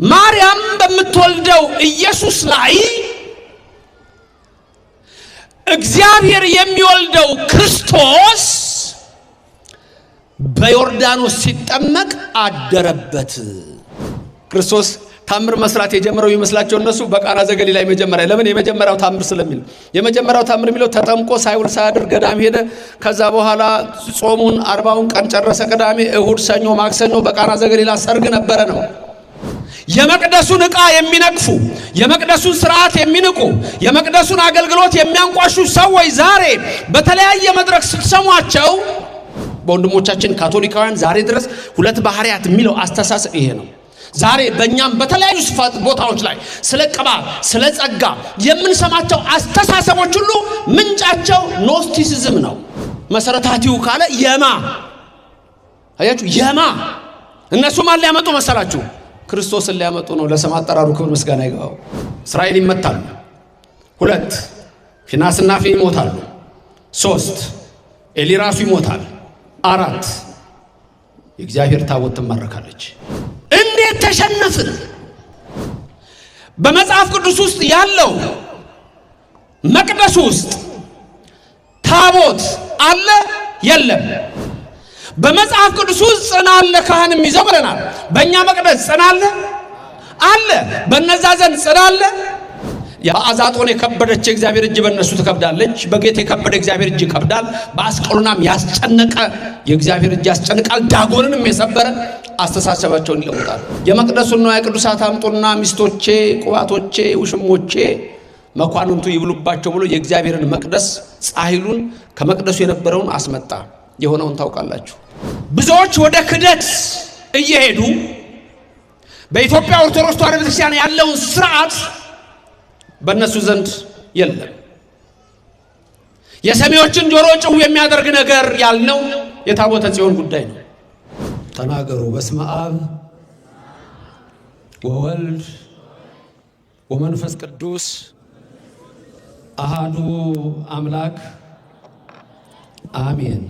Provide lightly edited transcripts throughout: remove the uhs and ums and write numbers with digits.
ማርያም በምትወልደው ኢየሱስ ላይ እግዚአብሔር የሚወልደው ክርስቶስ በዮርዳኖስ ሲጠመቅ አደረበት። ክርስቶስ ታምር መስራት የጀመረው ይመስላቸው እነሱ በቃና ዘገሊላ የመጀመሪያ፣ ለምን? የመጀመሪያው ታምር ስለሚል። የመጀመሪያው ታምር የሚለው ተጠምቆ ሳይውል ሳያድር ገዳም ሄደ። ከዛ በኋላ ጾሙን 40ውን ቀን ጨረሰ። ቅዳሜ፣ እሁድ፣ ሰኞ፣ ማክሰኞ በቃና ዘገሊላ ሰርግ ነበረ ነው። የመቅደሱን ዕቃ የሚነቅፉ፣ የመቅደሱን ስርዓት የሚንቁ፣ የመቅደሱን አገልግሎት የሚያንቋሹ ሰዎች ዛሬ በተለያየ መድረክ ስትሰሟቸው በወንድሞቻችን ካቶሊካውያን ዛሬ ድረስ ሁለት ባህሪያት የሚለው አስተሳሰብ ይሄ ነው። ዛሬ በእኛም በተለያዩ ስፋት ቦታዎች ላይ ስለ ቅባት፣ ስለ ጸጋ የምንሰማቸው አስተሳሰቦች ሁሉ ምንጫቸው Gnosticism ነው። መሰረታቲው ካለ የማ አያችሁ፣ የማ እነሱ ማን ሊያመጡ መሰላችሁ? ክርስቶስን ሊያመጡ ነው። ለስም አጠራሩ ክብር ምስጋና ይገባው። እስራኤል ይመታሉ። ሁለት፣ ፊናስና ፊን ይሞታሉ። ሶስት፣ ኤሊ ራሱ ይሞታል። አራት፣ የእግዚአብሔር ታቦት ትማረካለች። እንዴት ተሸነፍን? በመጽሐፍ ቅዱስ ውስጥ ያለው መቅደስ ውስጥ ታቦት አለ የለም? በመጽሐፍ ቅዱስ ውስጥ ጽና አለ ካህን የሚይዘው ብለናል። በእኛ መቅደስ ጽና አለ አለ። በነዛ ዘንድ ጽና አለ። በአዛጦን የከበደች የእግዚአብሔር እጅ በእነሱ ትከብዳለች። በጌት የከበደ እግዚአብሔር እጅ ይከብዳል። በአስቀሉናም ያስጨነቀ የእግዚአብሔር እጅ ያስጨንቃል። ዳጎንንም የሰበረ አስተሳሰባቸውን ይለውጣል። የመቅደሱን ንዋየ ቅዱሳት አምጡና ሚስቶቼ፣ ቁባቶቼ፣ ውሽሞቼ፣ መኳንንቱ ይብሉባቸው ብሎ የእግዚአብሔርን መቅደስ ጻሕሉን ከመቅደሱ የነበረውን አስመጣ። የሆነውን ታውቃላችሁ። ብዙዎች ወደ ክደት እየሄዱ በኢትዮጵያ ኦርቶዶክስ ተዋሕዶ ቤተክርስቲያን ያለውን ስርዓት በእነሱ ዘንድ የለም። የሰሚዎችን ጆሮ ጭው የሚያደርግ ነገር ያልነው የታቦተ ጽዮን ጉዳይ ነው። ተናገሩ። በስመ አብ ወወልድ ወመንፈስ ቅዱስ አሃዱ አምላክ አሜን።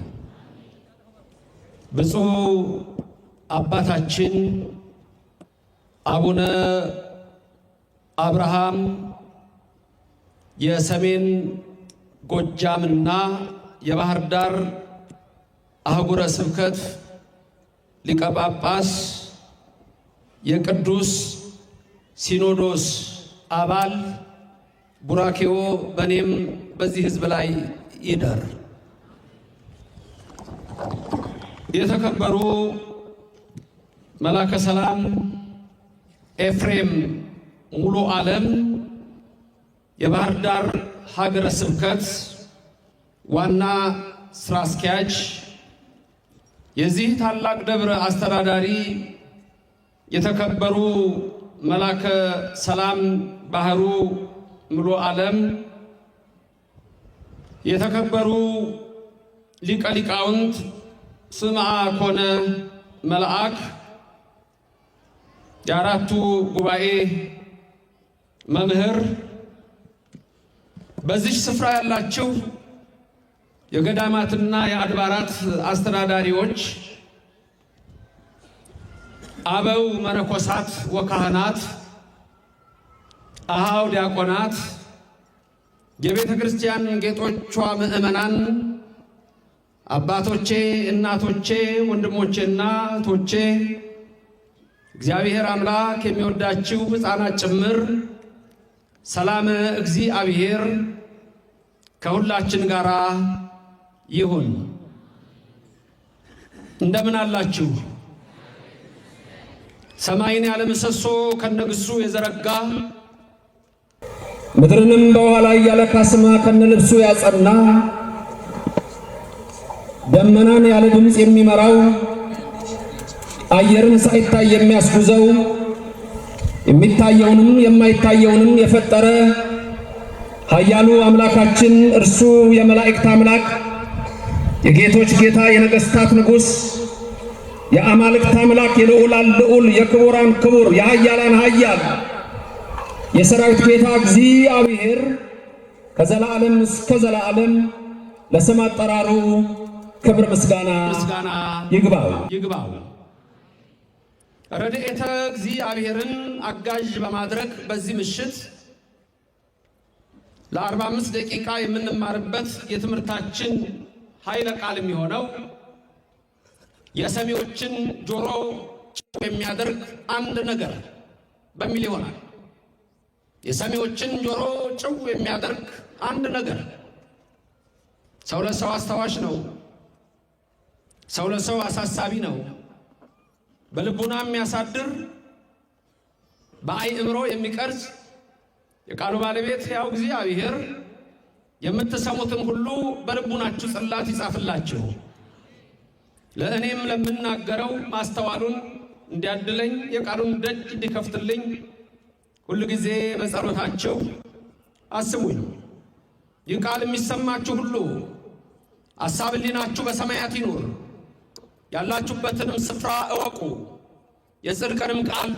ብፁዕ አባታችን አቡነ አብርሃም የሰሜን ጎጃምና የባህር ዳር አህጉረ ስብከት ሊቀ ጳጳስ፣ የቅዱስ ሲኖዶስ አባል፣ ቡራኬዎ በእኔም በዚህ ሕዝብ ላይ ይደር። የተከበሩ መላከ ሰላም ኤፍሬም ሙሉ ዓለም የባህር ዳር ሀገረ ስብከት ዋና ስራ አስኪያጅ፣ የዚህ ታላቅ ደብረ አስተዳዳሪ የተከበሩ መላከ ሰላም ባህሩ ሙሉ ዓለም፣ የተከበሩ ሊቀ ሊቃውንት ስምዐ ኮነ መልአክ የአራቱ ጉባኤ መምህር፣ በዚህ ስፍራ ያላችሁ የገዳማትና የአድባራት አስተዳዳሪዎች፣ አበው መነኮሳት ወካህናት፣ አሃው ዲያቆናት፣ የቤተ ክርስቲያን ጌጦቿ ምዕመናን፣ አባቶቼ፣ እናቶቼ፣ ወንድሞቼና እህቶቼ፣ እግዚአብሔር አምላክ የሚወዳችሁ ሕፃናት ጭምር፣ ሰላም እግዚአብሔር ከሁላችን ጋር ይሁን። እንደምን አላችሁ? ሰማይን ያለ ምሰሶ ከነግሱ የዘረጋ፣ ምድርንም በውኃ ላይ ያለ ካስማ ከነልብሱ ያጸና፣ ደመናን ያለ ድምፅ የሚመራው፣ አየርን ሳይታይ የሚያስጉዘው፣ የሚታየውንም የማይታየውንም የፈጠረ ኃያሉ አምላካችን እርሱ የመላእክት አምላክ፣ የጌቶች ጌታ፣ የነገሥታት ንጉሥ፣ የአማልክት አምላክ፣ የልዑላን ልዑል፣ የክቡራን ክቡር፣ የኃያላን ኃያል፣ የሰራዊት ጌታ እግዚአብሔር ከዘላለም እስከ ዘላለም ለስም አጠራሩ ክብር ምስጋና ይግባው። ይግባው። ረድኤተ እግዚአብሔርን አጋዥ በማድረግ በዚህ ምሽት ለ45 ደቂቃ የምንማርበት የትምህርታችን ኃይለ ቃል የሚሆነው የሰሚዎችን ጆሮ ጭው የሚያደርግ አንድ ነገር በሚል ይሆናል። የሰሚዎችን ጆሮ ጭው የሚያደርግ አንድ ነገር። ሰው ለሰው አስታዋሽ ነው። ሰው ለሰው አሳሳቢ ነው። በልቡና የሚያሳድር፣ በአእምሮ የሚቀርጽ የቃሉ ባለቤት ሕያው እግዚአብሔር የምትሰሙትን ሁሉ በልቡናችሁ ጽላት ይጻፍላችሁ። ለእኔም ለምናገረው ማስተዋሉን እንዲያድለኝ፣ የቃሉን ደጅ እንዲከፍትልኝ ሁል ጊዜ በጸሎታቸው አስቡኝ። ይህ ቃል የሚሰማችሁ ሁሉ አሳብ ሕሊናችሁ በሰማያት ይኑር፣ ያላችሁበትንም ስፍራ እወቁ። የጽድቅንም ቃል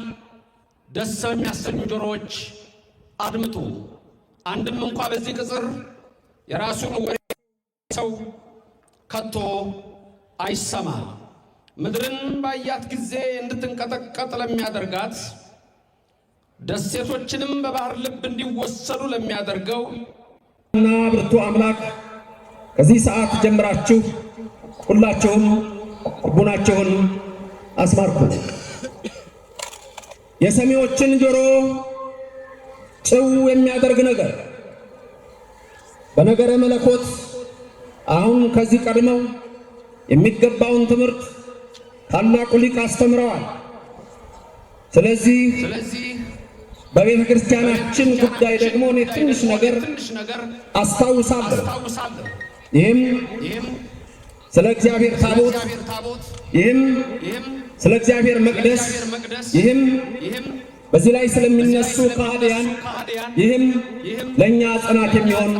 ደስ በሚያሰኙ ጆሮዎች አድምጡ። አንድም እንኳ በዚህ ቅጽር የራሱን ወሬ ሰው ከቶ አይሰማ። ምድርን ባያት ጊዜ እንድትንቀጠቀጥ ለሚያደርጋት፣ ደሴቶችንም በባህር ልብ እንዲወሰዱ ለሚያደርገው እና ብርቱ አምላክ ከዚህ ሰዓት ጀምራችሁ ሁላችሁም ልቡናችሁን አስማርኩ። የሰሚዎችን ጆሮ ጭው የሚያደርግ ነገር በነገረ መለኮት አሁን ከዚህ ቀድመው የሚገባውን ትምህርት ታላቁ ሊቅ አስተምረዋል። ስለዚህ ስለዚህ በቤተ ክርስቲያናችን ጉዳይ ደግሞ እኔ ትንሽ ነገር ትንሽ ነገር አስታውሳለሁ። አስታውሳለሁ። ይህም ይህም ስለ እግዚአብሔር ታቦት፣ እግዚአብሔር ታቦት፣ ይህም ይህም ስለ እግዚአብሔር መቅደስ፣ እግዚአብሔር መቅደስ፣ ይህም ይህም በዚህ ላይ ስለሚነሱ ከሃዲያን፣ ከሃዲያን፣ ይህም ይህም ለእኛ ጽናት የሚሆን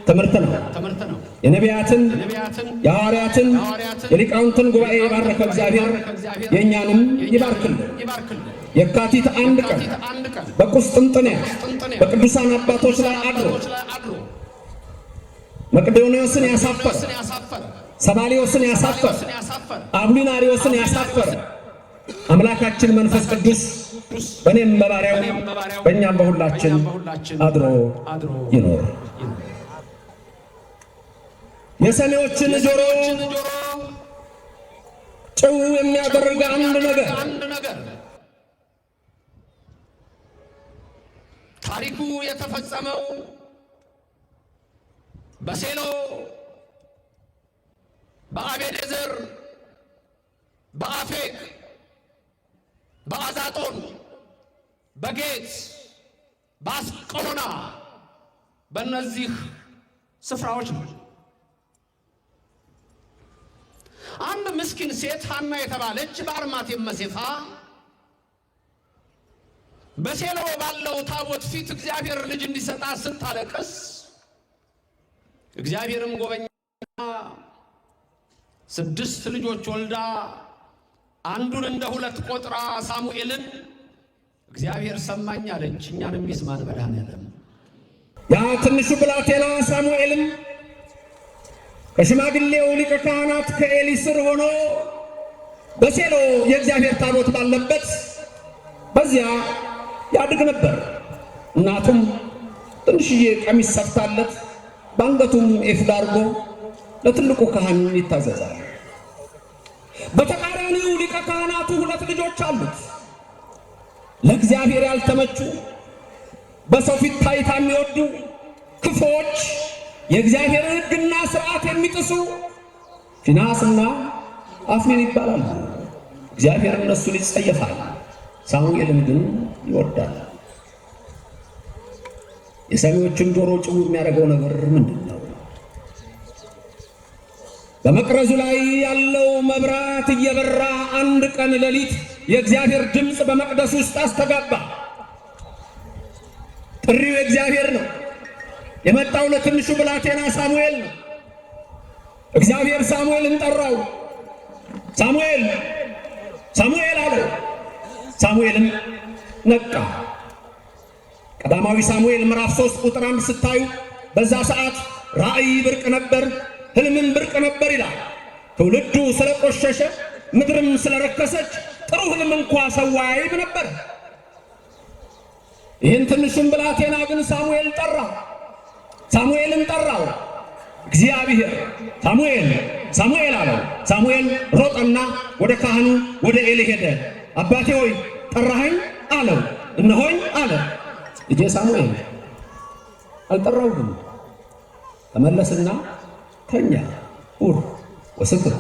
ትምህርት ነው። ትምህርት ነው። የነቢያትን ነቢያትን፣ የሐዋርያትን የሊቃውንትን ጉባኤ የባረከ እግዚአብሔር የእኛንም ይባርክልን። ይባርክልን። የካቲት 1 ቀን የካቲት 1 ቀን በቁስጥንጥንያ ቁስጥንጥንያ በቅዱሳን አባቶች ላይ አድሮ አባቶች ላይ አድሮ መቅዶንዮስን ያሳፈረ፣ ዮስን ያሳፈረ፣ ሰባሊዮስን ያሳፈረ፣ ዮስን ያሳፈረ፣ አቡሊናሪዮስን ያሳፈረ አምላካችን መንፈስ ቅዱስ በእኔም በባሪያው በእኛም በሁላችን አድሮ አድሮ ይኖር። የሰሚዎችን ጆሮ ጆሮ ጭው የሚያደርግ አንድ ነገር አንድ ነገር። ታሪኩ የተፈጸመው በሴሎ፣ በአቤኔዘር፣ በአፌቅ፣ በአዛጦን፣ በጌት፣ በአስቀሎና በእነዚህ ስፍራዎች ነው። አንድ ምስኪን ሴት ሐና የተባለች በአርማቴም መሴፋ በሴሎ ባለው ታቦት ፊት እግዚአብሔር ልጅ እንዲሰጣት ስታለቅስ እግዚአብሔርም ጎበኛ። 6 ልጆች ወልዳ አንዱን እንደ 2 ቆጥራ ሳሙኤልን እግዚአብሔር ሰማኝ አለች። እኛንም ይስማን መድኃኔዓለም። ያ ትንሹ ብላቴና ሳሙኤልም ከሽማግሌው ሊቀ ካህናት ከኤሊ ስር ሆኖ በሴሎ የእግዚአብሔር ታቦት ባለበት በዚያ ያድግ ነበር። እናቱም ትንሽዬ ቀሚስ ሰፍታለት ባንገቱም ኤፉድ አድርጎ ለትልቁ ካህን ይታዘዛል። በተቃራኒው ሊቀ ካህናቱ 2 ልጆች አሉት። ለእግዚአብሔር ያልተመቹ፣ በሰው ፊት ታይታ የሚወዱ ክፉዎች፣ የእግዚአብሔር ሕግና ሥርዓት የሚጥሱ ፊንሐስና አፍኒን ይባላሉ። እግዚአብሔር እነሱን ይጸየፋል፣ ሳሙኤልን ግን ይወዳል። የሰሚዎችን ጆሮ ጭው የሚያደርገው ነገር ምንድነው? በመቅረዙ ላይ ያለው መብራት እየበራ አንድ ቀን ሌሊት የእግዚአብሔር ድምፅ በመቅደሱ ውስጥ አስተጋባ። ጥሪው የእግዚአብሔር ነው። የመጣው ለትንሹ ብላቴና ሳሙኤል ነው። እግዚአብሔር ሳሙኤልን ጠራው። ሳሙኤል፣ ሳሙኤል አለው። ሳሙኤልም ነቃ። ቀዳማዊ ሳሙኤል ምዕራፍ 3 ቁጥር 1 ስታዩ በዛ ሰዓት ራእይ ብርቅ ነበር፣ ህልምም ብርቅ ነበር ይላል። ትውልዱ ስለቆሸሸ ምድርም ስለረከሰች ጥሩ ህልም እንኳ ሰው አያይም ነበር። ይህን ትንሹን ብላቴና ግን ሳሙኤል ጠራ። ሳሙኤልን ጠራው እግዚአብሔር። ሳሙኤል ሳሙኤል አለው። ሳሙኤል ሮጠና ወደ ካህኑ ወደ ኤሊ ሄደ። አባቴ ሆይ ጠራኸኝ አለው። እነሆኝ አለ። ልጄ ሳሙኤል አልጠራሁህም። ተመለስና ተኛ፣ ሑር ወስክር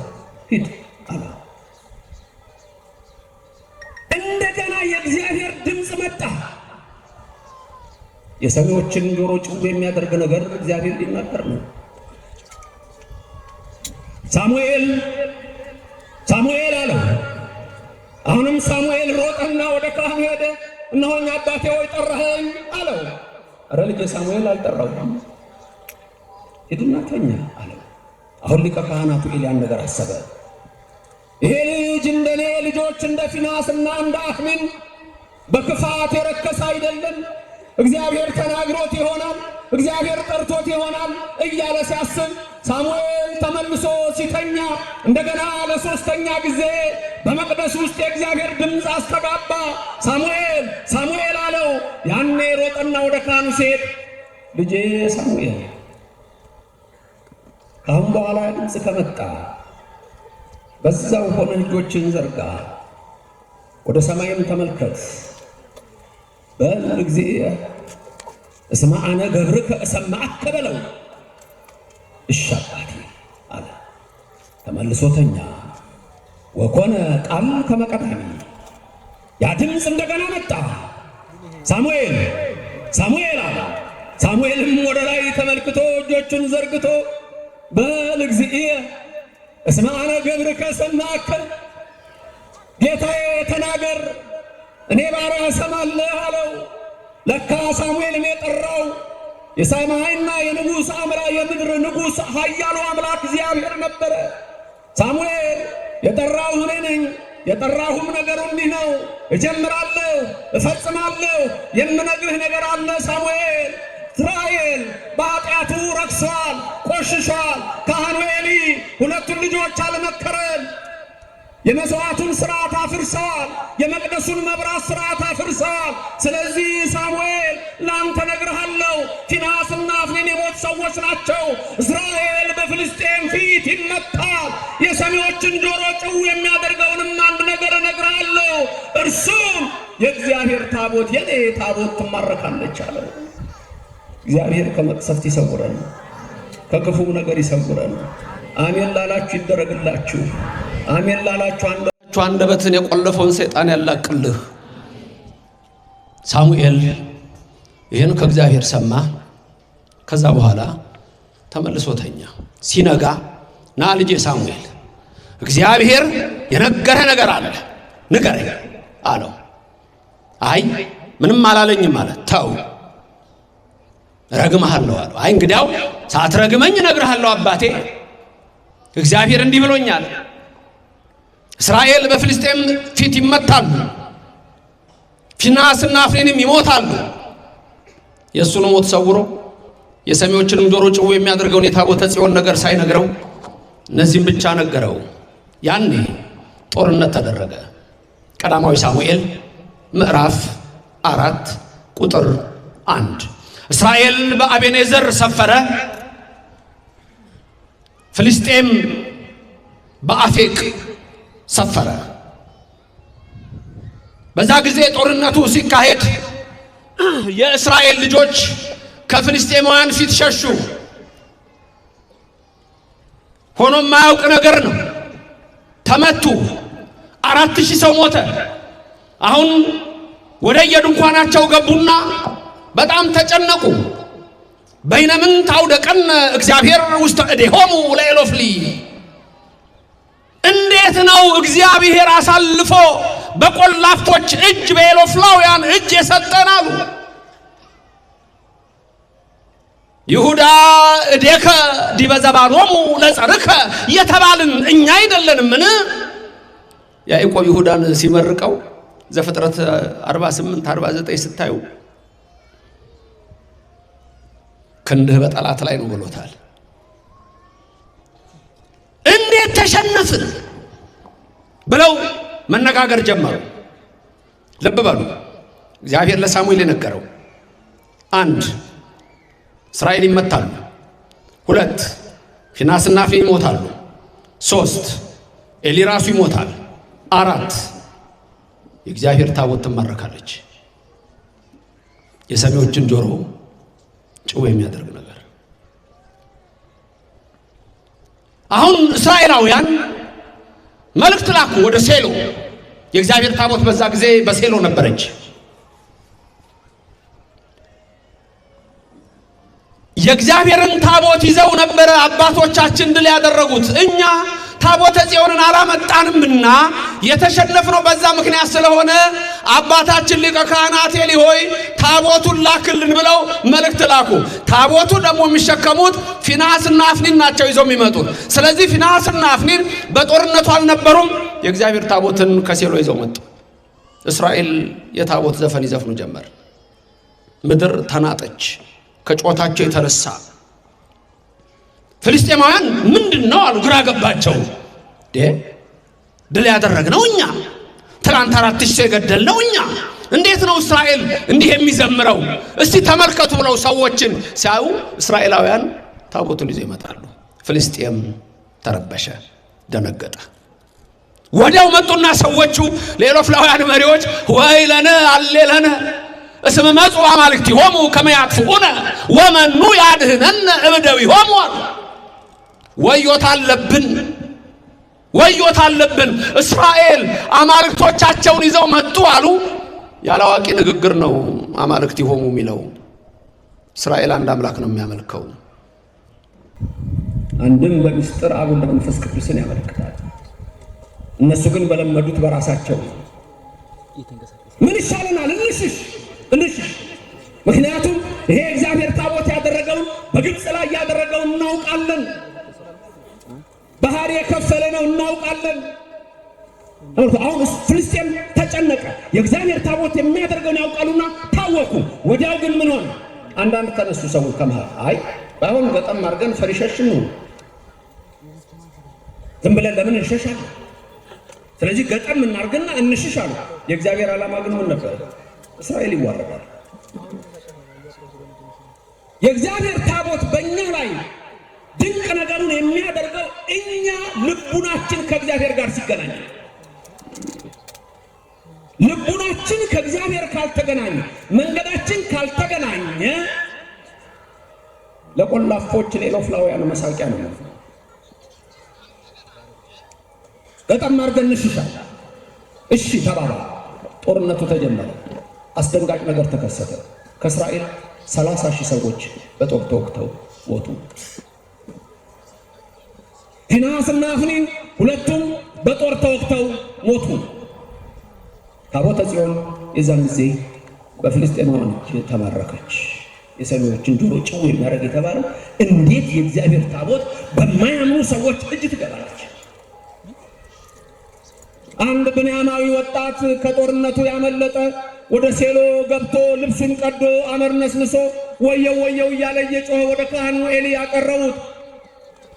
ሂድ አለው። እንደገና የእግዚአብሔር ድምፅ መጣ። የሰሚዎችን ጆሮ ጭው የሚያደርግ ነገር እግዚአብሔር ሊናገር ነው። ሳሙኤል ሳሙኤል አለው። አሁንም ሳሙኤል ሮጠና ወደ ካህኑ ሄደ። እነሆኝ አባቴ ሆይ ጠራኸኝ አለው። ኧረ ልጄ ሳሙኤል አልጠራሁህም፣ ሂድና ተኛ አለው። አሁን ሊቀ ካህናቱ ኤልያን ነገር አሰበ። ይሄ ልጅ እንደኔ ልጆች እንደ ፊናስና እንደ አፍኒን በክፋት የረከሰ አይደለም፣ እግዚአብሔር ተናግሮት ይሆናል፣ እግዚአብሔር ጠርቶት ይሆናል እያለ ሲያስብ ሳሙኤል ተመልሶ ሲተኛ እንደገና ለሶስተኛ ጊዜ በመቅደስ ውስጥ የእግዚአብሔር ድምፅ አስተጋባ። ሳሙኤል ሳሙኤል አለው። ያኔ ሮጠና ወደ ካህኑ ሲሄድ ልጄ ሳሙኤል ከአሁን በኋላ ድምፅ ከመጣ በዛው ሆነ እጆችን ዘርጋ፣ ወደ ሰማይም ተመልከት፣ በል እግዚእ እስመ አነ ገብርከ እሰማዐከ በለው። እሺ አባቴ አለ። ተመልሶ ተኛ። ወኮነ ቃል ከመ ቀዳሚ፣ ያ ድምፅ እንደገና መጣ። ሳሙኤል ሳሙኤል አለ። ሳሙኤልም ወደ ላይ ተመልክቶ እጆቹን ዘርግቶ በል እግዚእ እስመ አነ ገብርከ እሰማዐከ፣ ጌታዬ ተናገር፣ እኔ ባሪያህ እሰማለሁ አለው። ለካ ሳሙኤልን የጠራው የሰማይና የንጉሥ አምራ የምድር ንጉሥ ኃያሉ አምላክ እግዚአብሔር ነበረ። ሳሙኤል የጠራው እኔ ነኝ፣ የጠራሁም ነገሩ እንዲህ ነው፣ እጀምራለሁ፣ እፈጽማለሁ፣ የምነግርህ ነገር አለ። ሳሙኤል እስራኤል በኃጢአቱ ረክሷል፣ ቆሽሿል። ካህኑ ኤሊ ሁለቱን ልጆች አልመከረም። የመሥዋዕቱን ሥርዓት አፍርሰዋል። የመቅደሱን መብራት ሥርዓት አፍርሰዋል። ስለዚህ ሳሙኤል ላንተ ነግርሃለሁ፣ ፊንሐስና አፍኒን የሞት ሰዎች ናቸው። እስራኤል በፍልስጤም ፊት ይመታል። የሰሚዎችን ጆሮ ጭው የሚያደርገውንም አንድ ነገር እነግርሃለሁ፣ እርሱም የእግዚአብሔር ታቦት የኔ ታቦት ትማረካለች አለው። እግዚአብሔር ከመቅሰፍት ይሰውረን፣ ከክፉ ነገር ይሰውረን። አሜን ላላችሁ ይደረግላችሁ። አሜን ላላችሁ አንደበትን የቆለፈውን ሰይጣን ያላቅልህ። ሳሙኤል ይህን ከእግዚአብሔር ሰማ። ከዛ በኋላ ተመልሶ ተኛ። ሲነጋ ና ልጄ ሳሙኤል እግዚአብሔር የነገረህ ነገር አለ ንገረኝ አለው። አይ ምንም አላለኝም አለ። ተው ረግምሃለሁ አለው። አይ እንግዲያው ሳትረግመኝ እነግርሃለሁ አባቴ፣ እግዚአብሔር እንዲህ ብሎኛል፣ እስራኤል በፍልስጤም ፊት ይመታሉ፣ ፊንሐስና አፍኒንም ይሞታሉ። የእሱን ሞት ሰውሮ የሰሚዎችንም ጆሮ ጭው የሚያደርገውን የታቦተ ጽዮን ነገር ሳይነግረው እነዚህም ብቻ ነገረው። ያኔ ጦርነት ተደረገ። ቀዳማዊ ሳሙኤል ምዕራፍ 4 ቁጥር 1 እስራኤል በአቤኔዘር ሰፈረ፣ ፍልስጤም በአፌቅ ሰፈረ። በዛ ጊዜ ጦርነቱ ሲካሄድ የእስራኤል ልጆች ከፍልስጤማውያን ፊት ሸሹ። ሆኖ የማያውቅ ነገር ነው። ተመቱ። 4000 ሰው ሞተ። አሁን ወደ የድንኳናቸው ገቡና በጣም ተጨነቁ። በይነምን ታውደቀነ እግዚአብሔር ውስተ እዴሆሙ ለኤሎፍሊ። እንዴት ነው እግዚአብሔር አሳልፎ በቆላፍቶች እጅ በኤሎፍላውያን እጅ የሰጠን አሉ። ይሁዳ እዴከ ዲበ ዘባኖሙ ለጸርከ የተባልን እኛ አይደለንምን? ያዕቆብ ይሁዳን ሲመርቀው ዘፍጥረት 48 49 ስታዩ ክንድህ በጠላት ላይ ነው ብሎታል። እንዴት ተሸነፍን ብለው መነጋገር ጀመሩ። ልብ በሉ፣ እግዚአብሔር ለሳሙኤል የነገረው አንድ እስራኤል ይመታሉ፣ ሁለት ፊናስና አፍኒ ይሞታሉ፣ ሶስት ኤሊ ራሱ ይሞታል፣ አራት የእግዚአብሔር ታቦት ትማረካለች። የሰሚዎችን ጆሮ ጭው የሚያደርግ ነገር። አሁን እስራኤላውያን መልእክት ላኩ ወደ ሴሎ። የእግዚአብሔር ታቦት በዛ ጊዜ በሴሎ ነበረች። የእግዚአብሔርን ታቦት ይዘው ነበረ አባቶቻችን ድል ያደረጉት። እኛ ታቦተ ጽዮንን አላመጣንምና የተሸነፍነው በዛ ምክንያት ስለሆነ አባታችን ሊቀ ካህናት ኤሊ ሆይ ታቦቱን ላክልን ብለው መልእክት ላኩ። ታቦቱ ደግሞ የሚሸከሙት ፊንሐስና አፍኒን ናቸው ይዘው የሚመጡት። ስለዚህ ፊንሐስና አፍኒን በጦርነቱ አልነበሩም። የእግዚአብሔር ታቦትን ከሴሎ ይዘው መጡ። እስራኤል የታቦት ዘፈን ይዘፍኑ ጀመር። ምድር ተናጠች ከጮታቸው የተነሳ። ፍልስጤማውያን ምንድን ነው አሉ፣ ግራ ገባቸው። ድል ያደረግነው እኛ፣ ትላንት 4000 ሰው የገደልነው እኛ፣ እንዴት ነው እስራኤል እንዲህ የሚዘምረው? እስቲ ተመልከቱ ብለው ሰዎችን ሲያዩ እስራኤላውያን ታቦቱን ይዘው ይመጣሉ። ፍልስጤም ተረበሸ፣ ደነገጠ። ወዲያው መጡና ሰዎቹ ሌሎፍላውያን መሪዎች ወይለነ አሌለነ እስመ መጹ አማልክቲሆሙ ከመ ያጥፍኡነ ወመኑ ያድኅነነ እምደዊሆሙ አሉ። ወዮታ አለብን፣ ወዮታ አለብን። እስራኤል አማልክቶቻቸውን ይዘው መጡ አሉ። ያላዋቂ ንግግር ነው አማልክቲሆሙ የሚለው። እስራኤል አንድ አምላክ ነው የሚያመልከው። አንድም በምስጢር አብ ወልድ መንፈስ ቅዱስን ያመለክታል። እነሱ ግን በለመዱት በራሳቸው ምን ይሻለናል? እንሽሽ እንሽሽ። ምክንያቱም ይሄ እግዚአብሔር ታቦት ያደረገውን በግብፅ ላይ ያደረገውን እናውቃለን። ባህር የከፈለ ነው እናውቃለን። አሁን ፍልስጤም ተጨነቀ። የእግዚአብሔር ታቦት የሚያደርገውን ያውቃሉና ታወኩ። ወዲያው ግን ምን ሆነ? አንዳንድ ተነሱ ሰዎች ከመሃል አይ ባይሆን ገጠም አድርገን ፈሪሸሽን ነው ዝም ብለን ለምን እንሸሻለን? ስለዚህ ገጠም እናርግና እንሽሽ አሉ። የእግዚአብሔር ዓላማ ግን ምን ነበር? እስራኤል ይዋረዳል። የእግዚአብሔር ታቦት በእኛ ላይ ድንቅ ነገሩን የሚያደርገው እኛ ልቡናችን ከእግዚአብሔር ጋር ሲገናኝ፣ ልቡናችን ከእግዚአብሔር ካልተገናኘ፣ መንገዳችን ካልተገናኘ ለቆላፎች ሌሎፍላውያን መሳቂያ ነው። ገጠም አድርገን እንሽሻል። እሺ ተባባል። ጦርነቱ ተጀመረ። አስደንጋጭ ነገር ተከሰተ። ከእስራኤል 30,000 ሰዎች በጦር ተወግተው ሞቱ። ፊንሐስና አፍኒን ሁለቱም በጦር ተወግተው ሞቱ። ታቦተ ጽዮን የዛን ጊዜ በፍልስጤማውያን እጅ ተማረከች። የሰሚዎችን ጆሮ ጭው የሚያደርግ የተባለው እንዴት የእግዚአብሔር ታቦት በማያምኑ ሰዎች እጅ ትገባለች? አንድ ብንያማዊ ወጣት ከጦርነቱ ያመለጠ ወደ ሴሎ ገብቶ ልብሱን ቀዶ አመድ ነስንሶ ወየው ወየው እያለ እየጮኸ ወደ ካህኑ ኤሊ ያቀረቡት።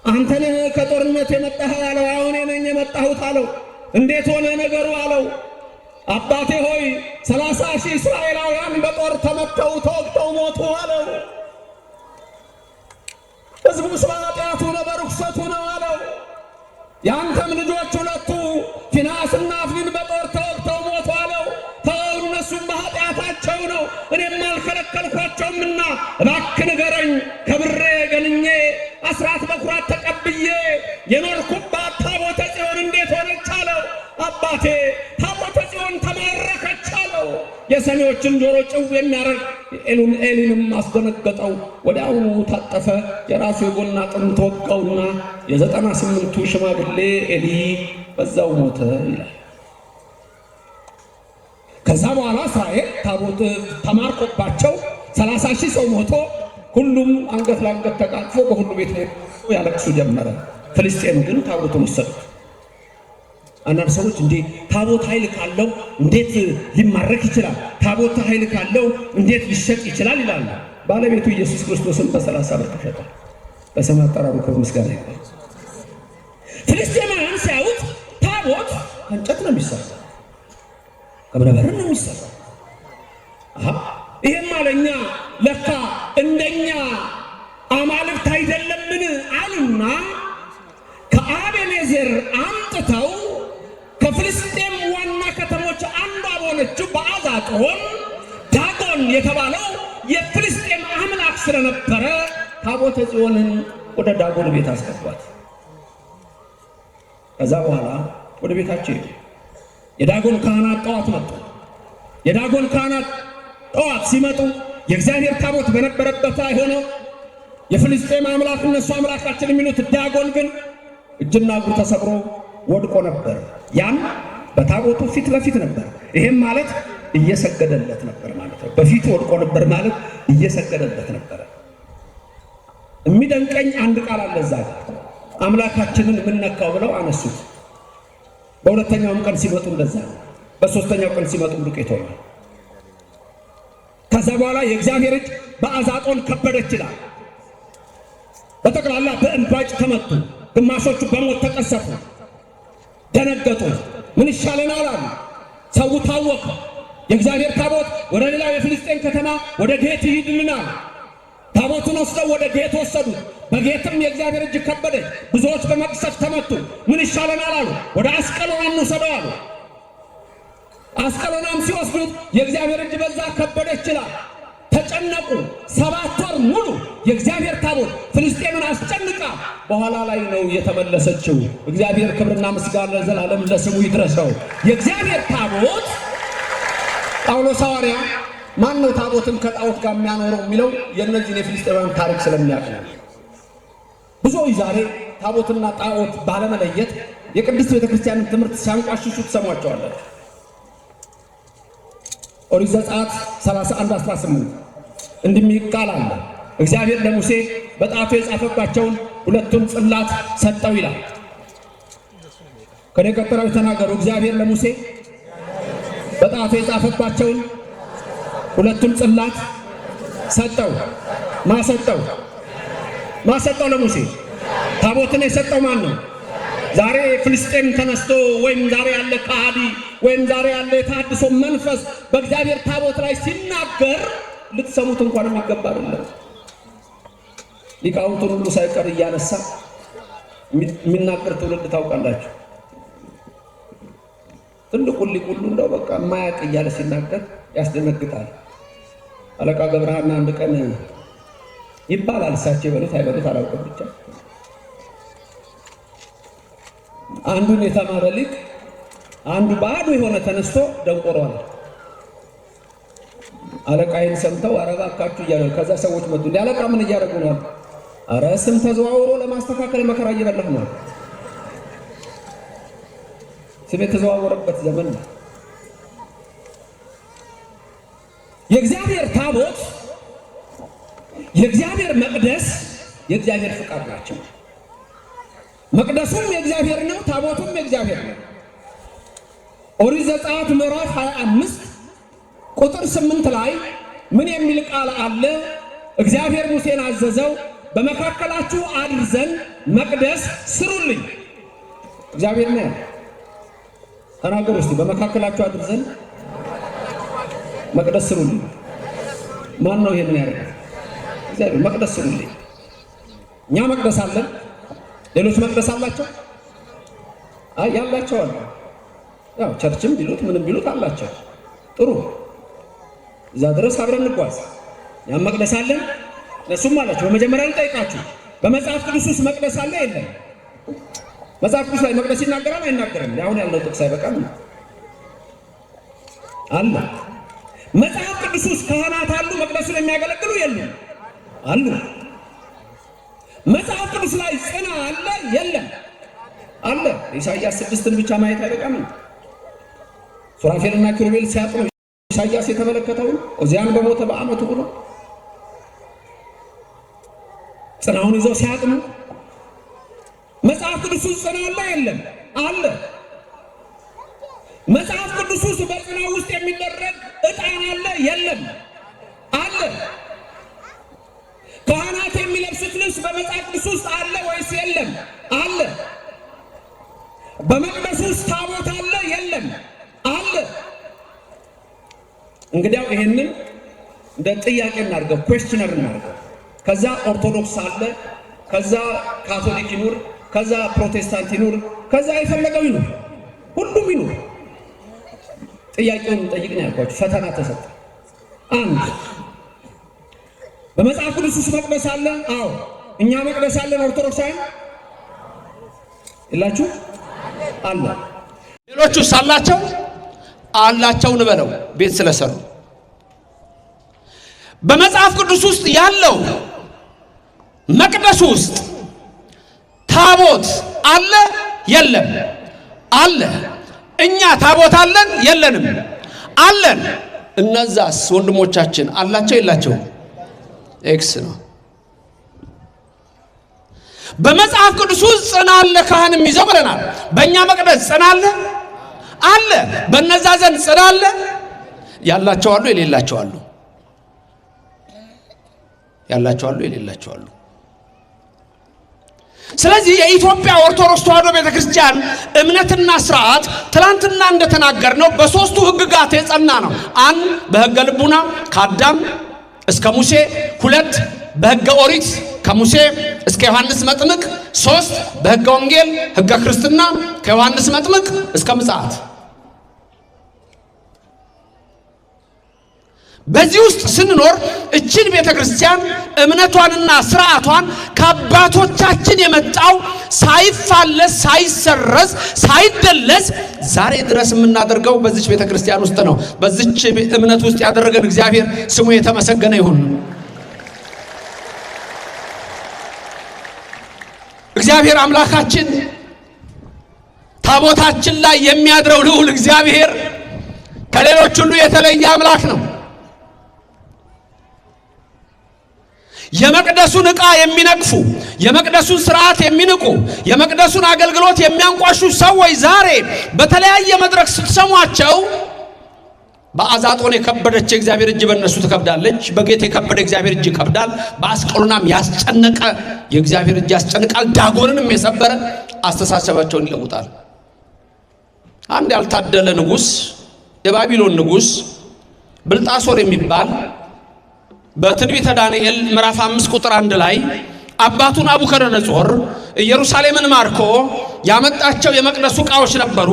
አንተ ነህ ከጦርነት የመጣኸው አለው። አዎ እኔ ነኝ የመጣሁት አለው። እንዴት ሆነ ነገሩ አለው። አባቴ ሆይ 30,000 እስራኤላውያን በጦር ተመተው ተወግተው ሞቱ አለው። ሕዝቡ ስለ ኃጢአቱ ነው በርኩሰቱ ነው አለው። የአንተም ልጆች ሁለቱ ፊንሐስና አፍኒን በጦር ተወግተው ሞቱ አለው። ተው እነሱም በኃጢአታቸው ነው፣ እኔም አልከለከልኳቸውምና እባክህ ንገረኝ። ከብሬ ገንኜ አስራት በኩራት ተቀብዬ የኖርኩባት ታቦተ ጽዮን እንዴት ሆነች አለው። አባቴ ታቦተ ጽዮን ተማረከች አለው። የሰሚዎችን ጆሮ ጭው የሚያደርግ ኤሊንም አስደነገጠው። ወዲያውኑ ታጠፈ፣ የራሱ የጎን አጥንት ወጋውና የ98ቱ ሽማግሌ ኤሊ በዛው ሞተ ይላል። ከዛ በኋላ እስራኤል ታቦት ተማርኮባቸው 30,000 ሰው ሞቶ ሁሉም አንገት ለአንገት ተቃቅፎ በሁሉ ቤት ያለቅሱ ጀመረ። ፍልስጤም ግን ታቦቱን ወሰዱት። አንዳንድ ሰዎች እንዴ ታቦት ኃይል ካለው እንዴት ሊማረክ ይችላል? ታቦት ኃይል ካለው እንዴት ሊሸጥ ይችላል? ይላሉ። ባለቤቱ ኢየሱስ ክርስቶስን በ30 ብር ተሸጧል። በስም አጠራሩ ክብር ምስጋና ይሁን። ፍልስጤማውያን ሲያዩት ታቦት ከእንጨት ነው የሚሰራው። ከእብነ በረድ ነው የሚሰራው። ይሄማ ለእኛ ለካ እንደኛ አማልክት አይደለምን አሉና ከአቤኔዘር አምጥተው ከፍልስጤም ዋና ከተሞች አንዷ በሆነችው በአዛጦን ዳጎን የተባለው የፍልስጤም አምላክ ስለነበረ ታቦተ ጽዮንን ወደ ዳጎን ቤት አስገቧት። ከዛ በኋላ ወደ ቤታቸው ሄዱ። የዳጎን ካህናት ጠዋት መጡ። የዳጎን ካህናት ጠዋት ሲመጡ የእግዚአብሔር ታቦት በነበረበት ላይ ሆኖ የፍልስጤም አምላክ እነሱ አምላካችን የሚሉት ዳጎን ግን እጅና እግሩ ተሰብሮ ወድቆ ነበር። ያም በታቦቱ ፊት ለፊት ነበር። ይሄም ማለት እየሰገደለት ነበር ማለት ነው። በፊቱ ወድቆ ነበር ማለት እየሰገደለት ነበር። የሚደንቀኝ አንድ ቃል አለ እዛ ጋር አምላካችንን የምንነካው ብለው አነሱት። በሁለተኛውም ቀን ሲመጡ እንደዛ ነው። በሶስተኛው ቀን ሲመጡ ዱቄት ሆኗል። ከዛ በኋላ የእግዚአብሔር እጅ በአዛጦን ከበደች ይላል። በጠቅላላ በእንባጭ ተመቱ። ግማሾቹ በሞት ተቀሰፉ፣ ደነገጡ። ምን ይሻለናል አሉ። ሰው ታወከ። የእግዚአብሔር ታቦት ወደ ሌላው የፍልስጤን ከተማ ወደ ጌት ይሂድልናል። ታቦቱን ወስደው ወደ ጌት ወሰዱት። በጌትም የእግዚአብሔር እጅ ከበደች፣ ብዙዎች በመቅሰፍት ተመቱ። ምን ይሻለናል አሉ። ወደ አስቀሎና እንውሰደው አሉ። አስቀሎናም ሲወስዱት የእግዚአብሔር እጅ በዛ ከበደች ይላል። ተጨነቁ። 7 ወር ሙሉ የእግዚአብሔር ታቦት ፍልስጤምን አስጨንቃ በኋላ ላይ ነው የተመለሰችው። እግዚአብሔር ክብርና ምስጋና ለዘላለም ለስሙ ይድረሰው። የእግዚአብሔር ታቦት ጳውሎስ ሐዋርያ ማን ነው ታቦትን ከጣዖት ጋር የሚያኖረው የሚለው የእነዚህን የፍልስጤማውያን ታሪክ ስለሚያውቅ ነው። ብዙዎች ዛሬ ታቦትና ጣዖት ባለመለየት የቅድስት ቤተክርስቲያንን ትምህርት ሲያንቋሽሹ ትሰሟቸዋላችሁ። ኦሪት ዘጸአት 31:18 እንዲህ የሚል ቃል አለ። እግዚአብሔር ለሙሴ በጣቱ የጻፈባቸውን ሁለቱን ጽላት ሰጠው ይላል። ከኔ ቀጥለው ተናገሩ። እግዚአብሔር ለሙሴ በጣቱ የጻፈባቸውን ሁለቱን ጽላት ሰጠው። ማሰጠው ማሰጠው ለሙሴ ታቦትን የሰጠው ማን ነው? ዛሬ ፍልስጤም ተነስቶ ወይም ዛሬ ያለ ከሃዲ ወይም ዛሬ ያለ የተሐድሶ መንፈስ በእግዚአብሔር ታቦት ላይ ሲናገር ልትሰሙት እንኳን የሚገባ አይደለም። ሊቃውንቱን ሁሉ ሳይቀር እያነሳ የሚናገር ትውልድ ታውቃላችሁ። ትልቁን ሊቅ ሁሉ እንደው በቃ የማያውቅ እያለ ሲናገር ያስደነግጣል። አለቃ ገብረሃና አንድ ቀን ይባላል፣ እሳቸው ይበሉት አይበሉት አላውቅም፣ ብቻ አንዱን የተማረ ሊቅ አንዱ ባዶ የሆነ ተነስቶ ደንቆሮ አለ። አለቃዬን ሰምተው ኧረ እባካችሁ እያሉ ከዛ ሰዎች መጡ። እንደ አለቃ ምን እያደረጉ ነው? ኧረ ስም ተዘዋውሮ ለማስተካከል መከራ እየበላሁ ነው። ስም የተዘዋወረበት ዘመን ነው። የእግዚአብሔር ታቦት፣ የእግዚአብሔር መቅደስ የእግዚአብሔር ፍቃድ ናቸው። መቅደሱም የእግዚአብሔር ነው፣ ታቦቱም የእግዚአብሔር ነው። ኦሪት ዘጸአት ምዕራፍ 25 ቁጥር 8 ላይ ምን የሚል ቃል አለ? እግዚአብሔር ሙሴን አዘዘው፣ በመካከላችሁ አድር ዘንድ መቅደስ ስሩልኝ። እግዚአብሔር ነው ያለው። ተናገሩ እስቲ። በመካከላችሁ አድር ዘንድ መቅደስ ስሩልኝ። ማን ነው ይሄንን ያደረገው? እግዚአብሔር። መቅደስ ስሩልኝ። እኛ መቅደስ አለን። ሌሎች መቅደስ አላቸው? አይ ያላቸው አሉ። ያው church ም ቢሉት ምንም ቢሉት አላቸው። ጥሩ፣ እዛ ድረስ አብረን እንጓዝ። ያም መቅደስ አለን፣ እነሱም አላቸው። በመጀመሪያ ልጠይቃችሁ፣ በመጽሐፍ ቅዱስ ውስጥ መቅደስ አለ የለም? መጽሐፍ ቅዱስ ላይ መቅደስ ይናገራል አይናገርም? አሁን ያለው ጥቅስ አይበቃም? አለ። መጽሐፍ ቅዱስ ውስጥ ካህናት አሉ መቅደሱን የሚያገለግሉ የሉም? አሉ። መጽሐፍ ቅዱስ ላይ ጽና አለ የለም? አለ። ኢሳይያስ 6ን ብቻ ማየት አይበቃም? ሱራፌልና ኪሩቤል ሲያጥኑ ኢሳይያስ የተመለከተውን ኦዚያን በሞተ በዓመቱ ብሎ ጽናውን ይዘው ሲያጥኑ መጽሐፍ ቅዱስ ውስጥ ጽና አለ የለም? አለ። መጽሐፍ ቅዱስ ውስጥ በጽናው ውስጥ የሚደረግ ዕጣን አለ የለም? አለ። ካህናት የሚለብሱት ልብስ በመጽሐፍ ቅዱስ ውስጥ አለ ወይስ የለም? አለ። በመቅደሱ ውስጥ ታቦት አለ የለም? አለ። እንግዲያው ይሄንን እንደ ጥያቄ እናድርገው፣ questionnaire እናድርገው። ከዛ ኦርቶዶክስ አለ፣ ከዛ ካቶሊክ ይኑር፣ ከዛ ፕሮቴስታንት ይኑር፣ ከዛ የፈለገው ይኑር፣ ሁሉም ይኑር። ጥያቄውን እንጠይቅ ነው ያልኳችሁ። ፈተና ተሰጠ። አንድ፣ በመጽሐፍ ቅዱስ ውስጥ መቅደስ አለ? አዎ። እኛ መቅደስ አለን? ኦርቶዶክሳውያን የላችሁ? አለ። ሌሎቹስ አላቸው? አላቸው እንበለው ቤት ስለሰሩ። በመጽሐፍ ቅዱስ ውስጥ ያለው መቅደሱ ውስጥ ታቦት አለ የለም? አለ። እኛ ታቦት አለን የለንም? አለን። እነዛስ ወንድሞቻችን አላቸው የላቸውም? X ነው። በመጽሐፍ ቅዱስ ውስጥ ጽና አለ ካህን የሚይዘው ብለናል። በእኛ መቅደስ ጽና አለ አለ። በነዛ ዘንድ ጽና አለ። ያላቸው አሉ፣ የሌላቸው አሉ። ያላቸው አሉ፣ የሌላቸው አሉ። ስለዚህ የኢትዮጵያ ኦርቶዶክስ ተዋሕዶ ቤተክርስቲያን እምነትና ስርዓት ትላንትና እንደተናገርነው በሶስቱ ሕግጋት የጸና ነው። አንድ፣ በሕገ ልቡና ከአዳም እስከ ሙሴ፣ ሁለት፣ በሕገ ኦሪት ከሙሴ እስከ ዮሐንስ መጥምቅ፣ ሶስት፣ በሕገ ወንጌል ሕገ ክርስትና ከዮሐንስ መጥምቅ እስከ ምጽአት። በዚህ ውስጥ ስንኖር እችን ቤተ ክርስቲያን እምነቷንና ስርዓቷን ከአባቶቻችን የመጣው ሳይፋለስ፣ ሳይሰረዝ፣ ሳይደለዝ ዛሬ ድረስ የምናደርገው በዚች ቤተ ክርስቲያን ውስጥ ነው። በዚች እምነት ውስጥ ያደረገን እግዚአብሔር ስሙ የተመሰገነ ይሁን። እግዚአብሔር አምላካችን ታቦታችን ላይ የሚያድረው ልዑል እግዚአብሔር ከሌሎች ሁሉ የተለየ አምላክ ነው። የመቅደሱን ዕቃ የሚነቅፉ፣ የመቅደሱን ስርዓት የሚንቁ፣ የመቅደሱን አገልግሎት የሚያንቋሹ ሰዎች ዛሬ በተለያየ መድረክ ስትሰሟቸው በአዛጦን የከበደች የእግዚአብሔር እጅ በእነሱ ትከብዳለች። በጌት የከበደ እግዚአብሔር እጅ ይከብዳል። በአስቀሎናም ያስጨነቀ የእግዚአብሔር እጅ ያስጨንቃል። ዳጎንንም የሰበረ አስተሳሰባቸውን ይለውጣል። አንድ ያልታደለ ንጉሥ፣ የባቢሎን ንጉሥ ብልጣሶር የሚባል፣ በትንቢተ ዳንኤል ምዕራፍ 5 ቁጥር 1 ላይ አባቱ ናቡከደነጾር ኢየሩሳሌምን ማርኮ ያመጣቸው የመቅደሱ ዕቃዎች ነበሩ።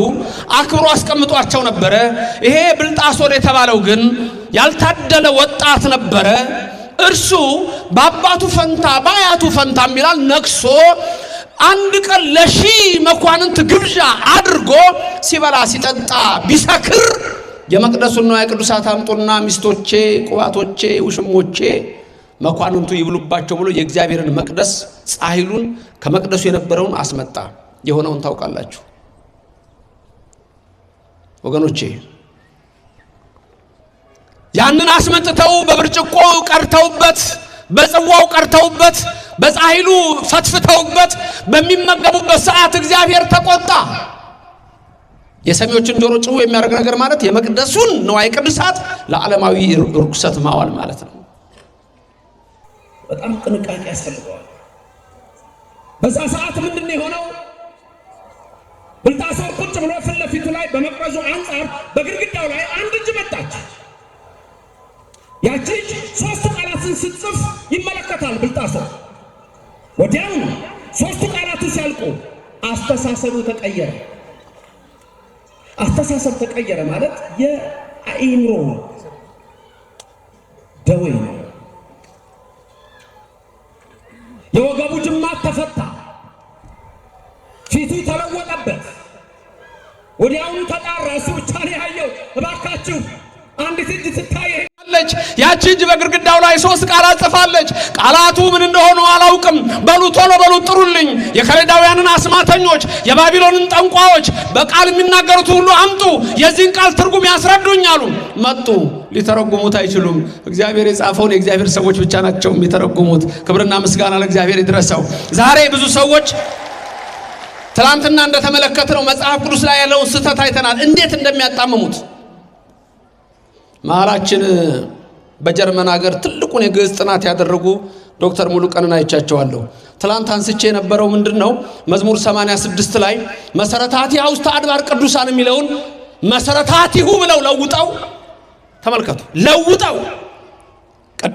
አክብሮ አስቀምጧቸው ነበረ። ይሄ ብልጣሶር የተባለው ግን ያልታደለ ወጣት ነበረ። እርሱ በአባቱ ፈንታ፣ በአያቱ ፈንታ የሚላል ነግሶ አንድ ቀን ለ1000 መኳንንት ግብዣ አድርጎ ሲበላ ሲጠጣ ቢሰክር የመቅደሱን ንዋየ ቅዱሳት አምጡና ሚስቶቼ፣ ቁባቶቼ፣ ውሽሞቼ፣ መኳንንቱ ይብሉባቸው ብሎ የእግዚአብሔርን መቅደስ ጻሕሉን ከመቅደሱ የነበረውን አስመጣ። የሆነውን ታውቃላችሁ ወገኖቼ። ያንን አስመጥተው በብርጭቆ ቀርተውበት፣ በጽዋው ቀርተውበት፣ በጻሕሉ ፈትፍተውበት በሚመገቡበት ሰዓት እግዚአብሔር ተቆጣ። የሰሚዎችን ጆሮ ጭው የሚያደርግ ነገር ማለት የመቅደሱን ንዋየ ቅድሳት ለዓለማዊ ርኩሰት ማዋል ማለት ነው። በጣም ጥንቃቄ ያስፈልገዋል። በዛ ሰዓት ምንድን ነው የሆነው? ብልጣሶር ቁጭ ብሎ ፊት ለፊቱ ላይ በመቅረዙ አንጻር በግድግዳው ላይ አንድ እጅ መጣች። ያቺ እጅ ሶስቱ ቃላትን ስትጽፍ ይመለከታል ብልጣሶር። ወዲያውኑ ሶስቱ ቃላቱ ሲያልቁ አስተሳሰቡ ተቀየረ። አስተሳሰብ ተቀየረ ማለት የአእምሮ ደዌ ነው። የወገቡ ጅማት ተፈታ፣ ፊቱ ተለወጠበት። ወዲያውኑ ተጣራ። እሱ ብቻ ነው ያየው። እባካችሁ አንዲት እጅ ትታየ ያቺ እጅ በግድግዳው ላይ ሶስት ቃላት ጽፋለች። ቃላቱ ምን እንደሆኑ አላውቅም። በሉ ቶሎ በሉ ጥሩልኝ። የከለዳውያንን አስማተኞች፣ የባቢሎንን ጠንቋዎች፣ በቃል የሚናገሩት ሁሉ አምጡ፣ የዚህን ቃል ትርጉም ያስረዱኝ አሉ። መጡ። ሊተረጉሙት አይችሉም። እግዚአብሔር የጻፈውን የእግዚአብሔር ሰዎች ብቻ ናቸው የሚተረጉሙት። ክብርና ምስጋና ለእግዚአብሔር ይድረሰው። ዛሬ ብዙ ሰዎች ትላንትና እንደተመለከትነው መጽሐፍ ቅዱስ ላይ ያለውን ስህተት አይተናል፣ እንዴት እንደሚያጣምሙት። መሀላችን በጀርመን ሀገር ትልቁን የግዕዝ ጥናት ያደረጉ ዶክተር ሙሉቀንን አይቻቸዋለሁ። ትላንት አንስቼ የነበረው ምንድን ነው? መዝሙር 86 ላይ መሰረታቲሃ ውስተ አድባር ቅዱሳን የሚለውን መሰረታቲሁ ብለው ለውጠው ተመልከቱ፣ ለውጠው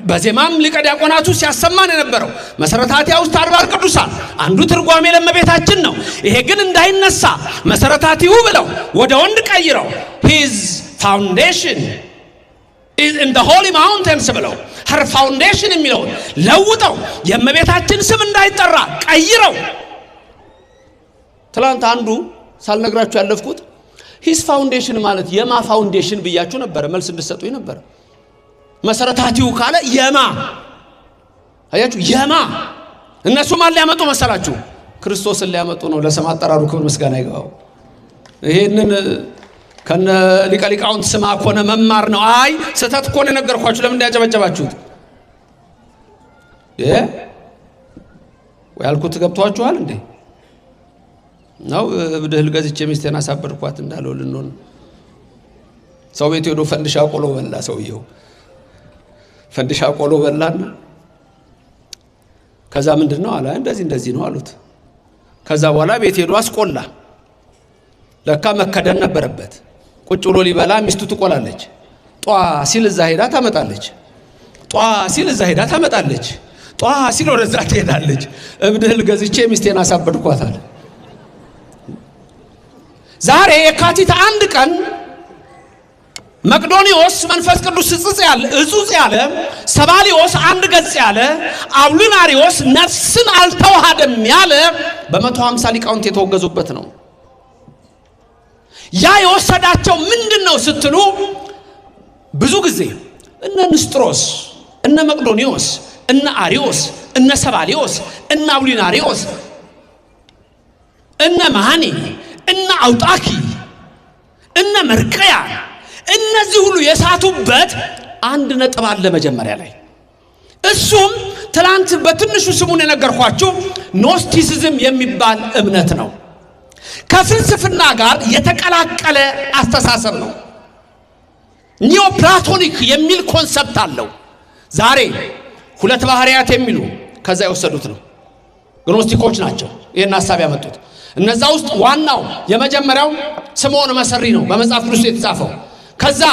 በዜማም ሊቀ ዲያቆናቱ ሲያሰማን የነበረው መሰረታቲያ ውስጥ አድባር ቅዱሳን አንዱ ትርጓሜ ለእመቤታችን ነው። ይሄ ግን እንዳይነሳ መሰረታቲሁ ብለው ወደ ወንድ ቀይረው his foundation is in the holy mountains ብለው her foundation የሚለውን ለውጠው የእመቤታችን ስም እንዳይጠራ ቀይረው። ትላንት አንዱ ሳልነግራችሁ ያለፍኩት his foundation ማለት የማ foundation ብያችሁ ነበረ። መልስ እንድሰጡኝ ነበረ። መሰረታቲሁ ካለ የማ፣ አያችሁ፣ የማ። እነሱ ማን ሊያመጡ መሰላችሁ? ክርስቶስን ሊያመጡ ነው። ለስም አጠራሩ ክብር ምስጋና ይግባው። ይሄንን ከነ ሊቀ ሊቃውንት ስማ ኮነ መማር ነው። አይ፣ ስህተት እኮ ነው የነገርኳችሁ። ለምን ያጨበጨባችሁት? ያልኩት ገብቷችኋል እንዴ? ነው እብድ እህል ገዝቼ ሚስቴን አሳበድኳት እንዳለው ልንሆን። ሰው ቤት ሄዶ ፈንድሻ ቆሎ በላ። ሰውየው ፈንድሻ ቆሎ በላና ከዛ ምንድን ነው አለ። እንደዚህ እንደዚህ ነው አሉት። ከዛ በኋላ ቤት ሄዶ አስቆላ። ለካ መከደን ነበረበት። ቁጭ ብሎ ሊበላ ሚስቱ ትቆላለች። ጧ ሲል እዛ ሄዳ ታመጣለች። ጧ ሲል እዛ ሄዳ ታመጣለች። ጧ ሲል ወደዛ ትሄዳለች። እብድ እህል ገዝቼ ሚስቴን አሳበድኳታል። ዛሬ የካቲት 1 ቀን መቅዶኒዎስ መንፈስ ቅዱስ እጽጽ ያለ እጹጽ ያለ፣ ሰባሊዮስ አንድ ገጽ ያለ፣ አውሊናሪዎስ ነፍስን አልተዋሃደም ያለ በ150 ሊቃውንት የተወገዙበት ነው። ያ የወሰዳቸው ምንድን ነው ስትሉ፣ ብዙ ጊዜ እነ ንስጥሮስ፣ እነ መቅዶኒዎስ፣ እነ አሪዮስ፣ እነ ሰባሊዮስ፣ እነ አውሊናሪዎስ፣ እነ መሃኒ፣ እነ አውጣኪ፣ እነ መርቀያ፣ እነዚህ ሁሉ የሳቱበት አንድ ነጥብ አለ መጀመሪያ ላይ። እሱም ትላንት በትንሹ ስሙን የነገርኳችሁ Gnosticism የሚባል እምነት ነው። ከፍልስፍና ጋር የተቀላቀለ አስተሳሰብ ነው። Neoplatonic የሚል concept አለው። ዛሬ ሁለት ባህሪያት የሚሉ ከዛ የወሰዱት ነው። ግኖስቲኮች ናቸው ይህን ሀሳብ ያመጡት። እነዛ ውስጥ ዋናው የመጀመሪያው ስምዖን መሰሪ ነው በመጽሐፍ ቅዱስ የተጻፈው። ከዛ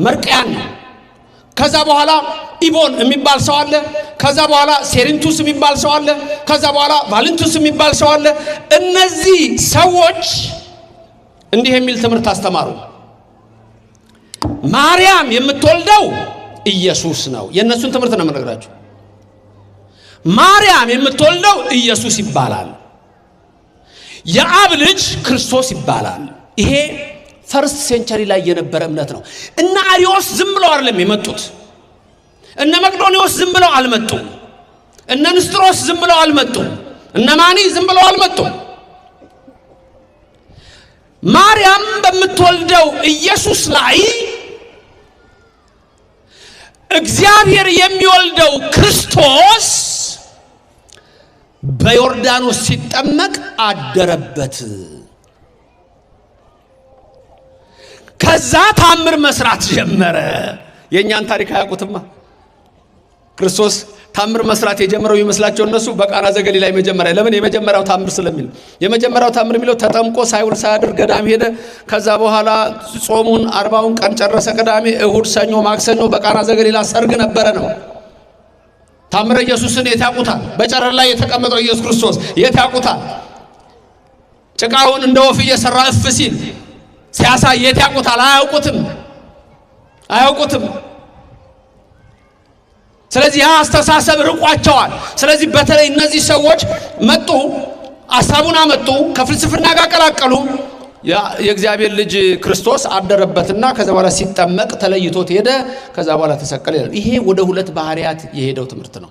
መርቅያን ነው። ከዛ በኋላ ኢቦን የሚባል ሰው አለ። ከዛ በኋላ ሴሪንቱስ የሚባል ሰው አለ። ከዛ በኋላ ቫለንቱስ የሚባል ሰው አለ። እነዚህ ሰዎች እንዲህ የሚል ትምህርት አስተማሩ። ማርያም የምትወልደው ኢየሱስ ነው። የእነሱን ትምህርት ነው የምነግራችሁ። ማርያም የምትወልደው ኢየሱስ ይባላል። የአብ ልጅ ክርስቶስ ይባላል። ይሄ first century ላይ የነበረ እምነት ነው። እነ አሪዮስ ዝም ብለው አይደለም የመጡት። እነ መቅዶኒዎስ ዝም ብለው አልመጡም። እነ ንስጥሮስ ዝም ብለው አልመጡም። እነ ማኒ ዝም ብለው አልመጡም። ማርያም በምትወልደው ኢየሱስ ላይ እግዚአብሔር የሚወልደው ክርስቶስ በዮርዳኖስ ሲጠመቅ አደረበት። ከዛ ታምር መስራት ጀመረ። የእኛን ታሪክ አያውቁትማ። ክርስቶስ ታምር መስራት የጀመረው ይመስላቸው እነሱ በቃና ዘገሊላ መጀመሪያ። ለምን? የመጀመሪያው ታምር ስለሚል። የመጀመሪያው ታምር የሚለው ተጠምቆ ሳይውል ሳያድር ገዳም ሄደ። ከዛ በኋላ ጾሙን 40ውን ቀን ጨረሰ። ቅዳሜ፣ እሁድ፣ ሰኞ፣ ማክሰኞ በቃና ዘገሊላ ሰርግ ነበረ ነው። ታምረ ኢየሱስን የት ያውቁታል? በጨረር ላይ የተቀመጠው ኢየሱስ ክርስቶስ የት ያውቁታል? ጭቃውን እንደ ወፍ እየሰራ እፍ ሲል ሲያሳይ የት ያውቁታል? አያውቁትም፣ አያውቁትም። ስለዚህ ያ አስተሳሰብ ርቋቸዋል። ስለዚህ በተለይ እነዚህ ሰዎች መጡ፣ ሐሳቡን አመጡ፣ ከፍልስፍና ጋር ቀላቀሉ። የእግዚአብሔር ልጅ ክርስቶስ አደረበትና ከዛ በኋላ ሲጠመቅ ተለይቶት ሄደ። ከዛ በኋላ ተሰቀለ ይላል። ይሄ ወደ ሁለት ባህሪያት የሄደው ትምህርት ነው።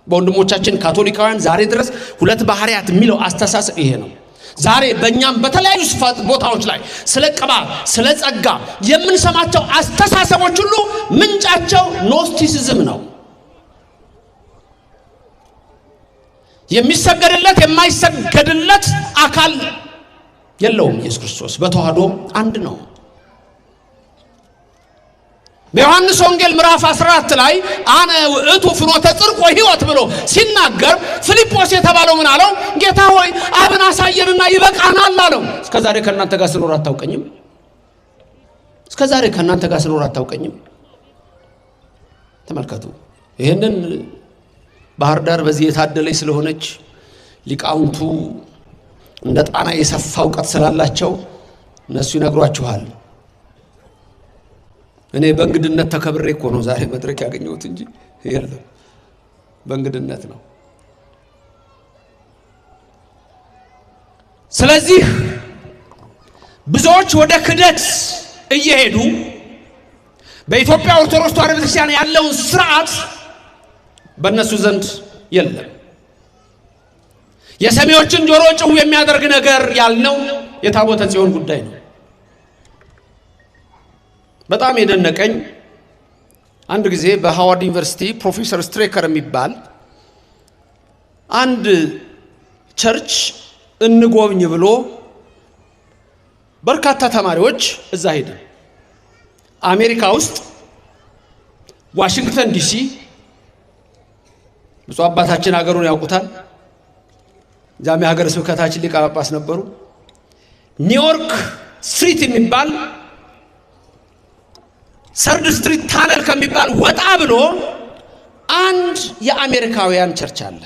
በወንድሞቻችን ካቶሊካውያን ዛሬ ድረስ ሁለት ባህሪያት የሚለው አስተሳሰብ ይሄ ነው። ዛሬ በእኛም በተለያዩ ቦታዎች ላይ ስለ ቅባት፣ ስለ ጸጋ የምንሰማቸው አስተሳሰቦች ሁሉ ምንጫቸው Gnosticism ነው። የሚሰገድለት የማይሰገድለት አካል የለውም። ኢየሱስ ክርስቶስ በተዋህዶ አንድ ነው። በዮሐንስ ወንጌል ምዕራፍ 14 ላይ አነ ውእቱ ፍኖተ ጽድቅ ወሕይወት ብሎ ሲናገር ፊልጶስ የተባለው ምን አለው? ጌታ ሆይ፣ አብን አሳየንና ይበቃናል አለው። እስከዛሬ ከእናንተ ጋር ስኖር አታውቀኝም? እስከዛሬ ከእናንተ ጋር ስኖር አታውቀኝም? ተመልከቱ። ይህንን ባህር ዳር በዚህ የታደለች ስለሆነች ሊቃውንቱ እንደ ጣና የሰፋ እውቀት ስላላቸው እነሱ ይነግሯችኋል። እኔ በእንግድነት ተከብሬ እኮ ነው ዛሬ መድረክ ያገኘሁት እንጂ የለም፣ በእንግድነት ነው። ስለዚህ ብዙዎች ወደ ክደት እየሄዱ በኢትዮጵያ ኦርቶዶክስ ተዋሕዶ ቤተክርስቲያን ያለውን ስርዓት በእነሱ ዘንድ የለም። የሰሚዎችን ጆሮ ጭው የሚያደርግ ነገር ያልነው የታቦተ ጽዮን ጉዳይ ነው። በጣም የደነቀኝ አንድ ጊዜ በሃዋርድ ዩኒቨርሲቲ ፕሮፌሰር ስትሬከር የሚባል አንድ church እንጎብኝ ብሎ በርካታ ተማሪዎች እዛ ሄደ። አሜሪካ ውስጥ ዋሽንግተን ዲሲ፣ ብፁዕ አባታችን ሀገሩን ያውቁታል። እዚያም የሀገረ ስብከታችን ሊቀ ጳጳስ ነበሩ። ኒውዮርክ Street የሚባል Third Street Tunnel ከሚባል ወጣ ብሎ አንድ የአሜሪካውያን church አለ።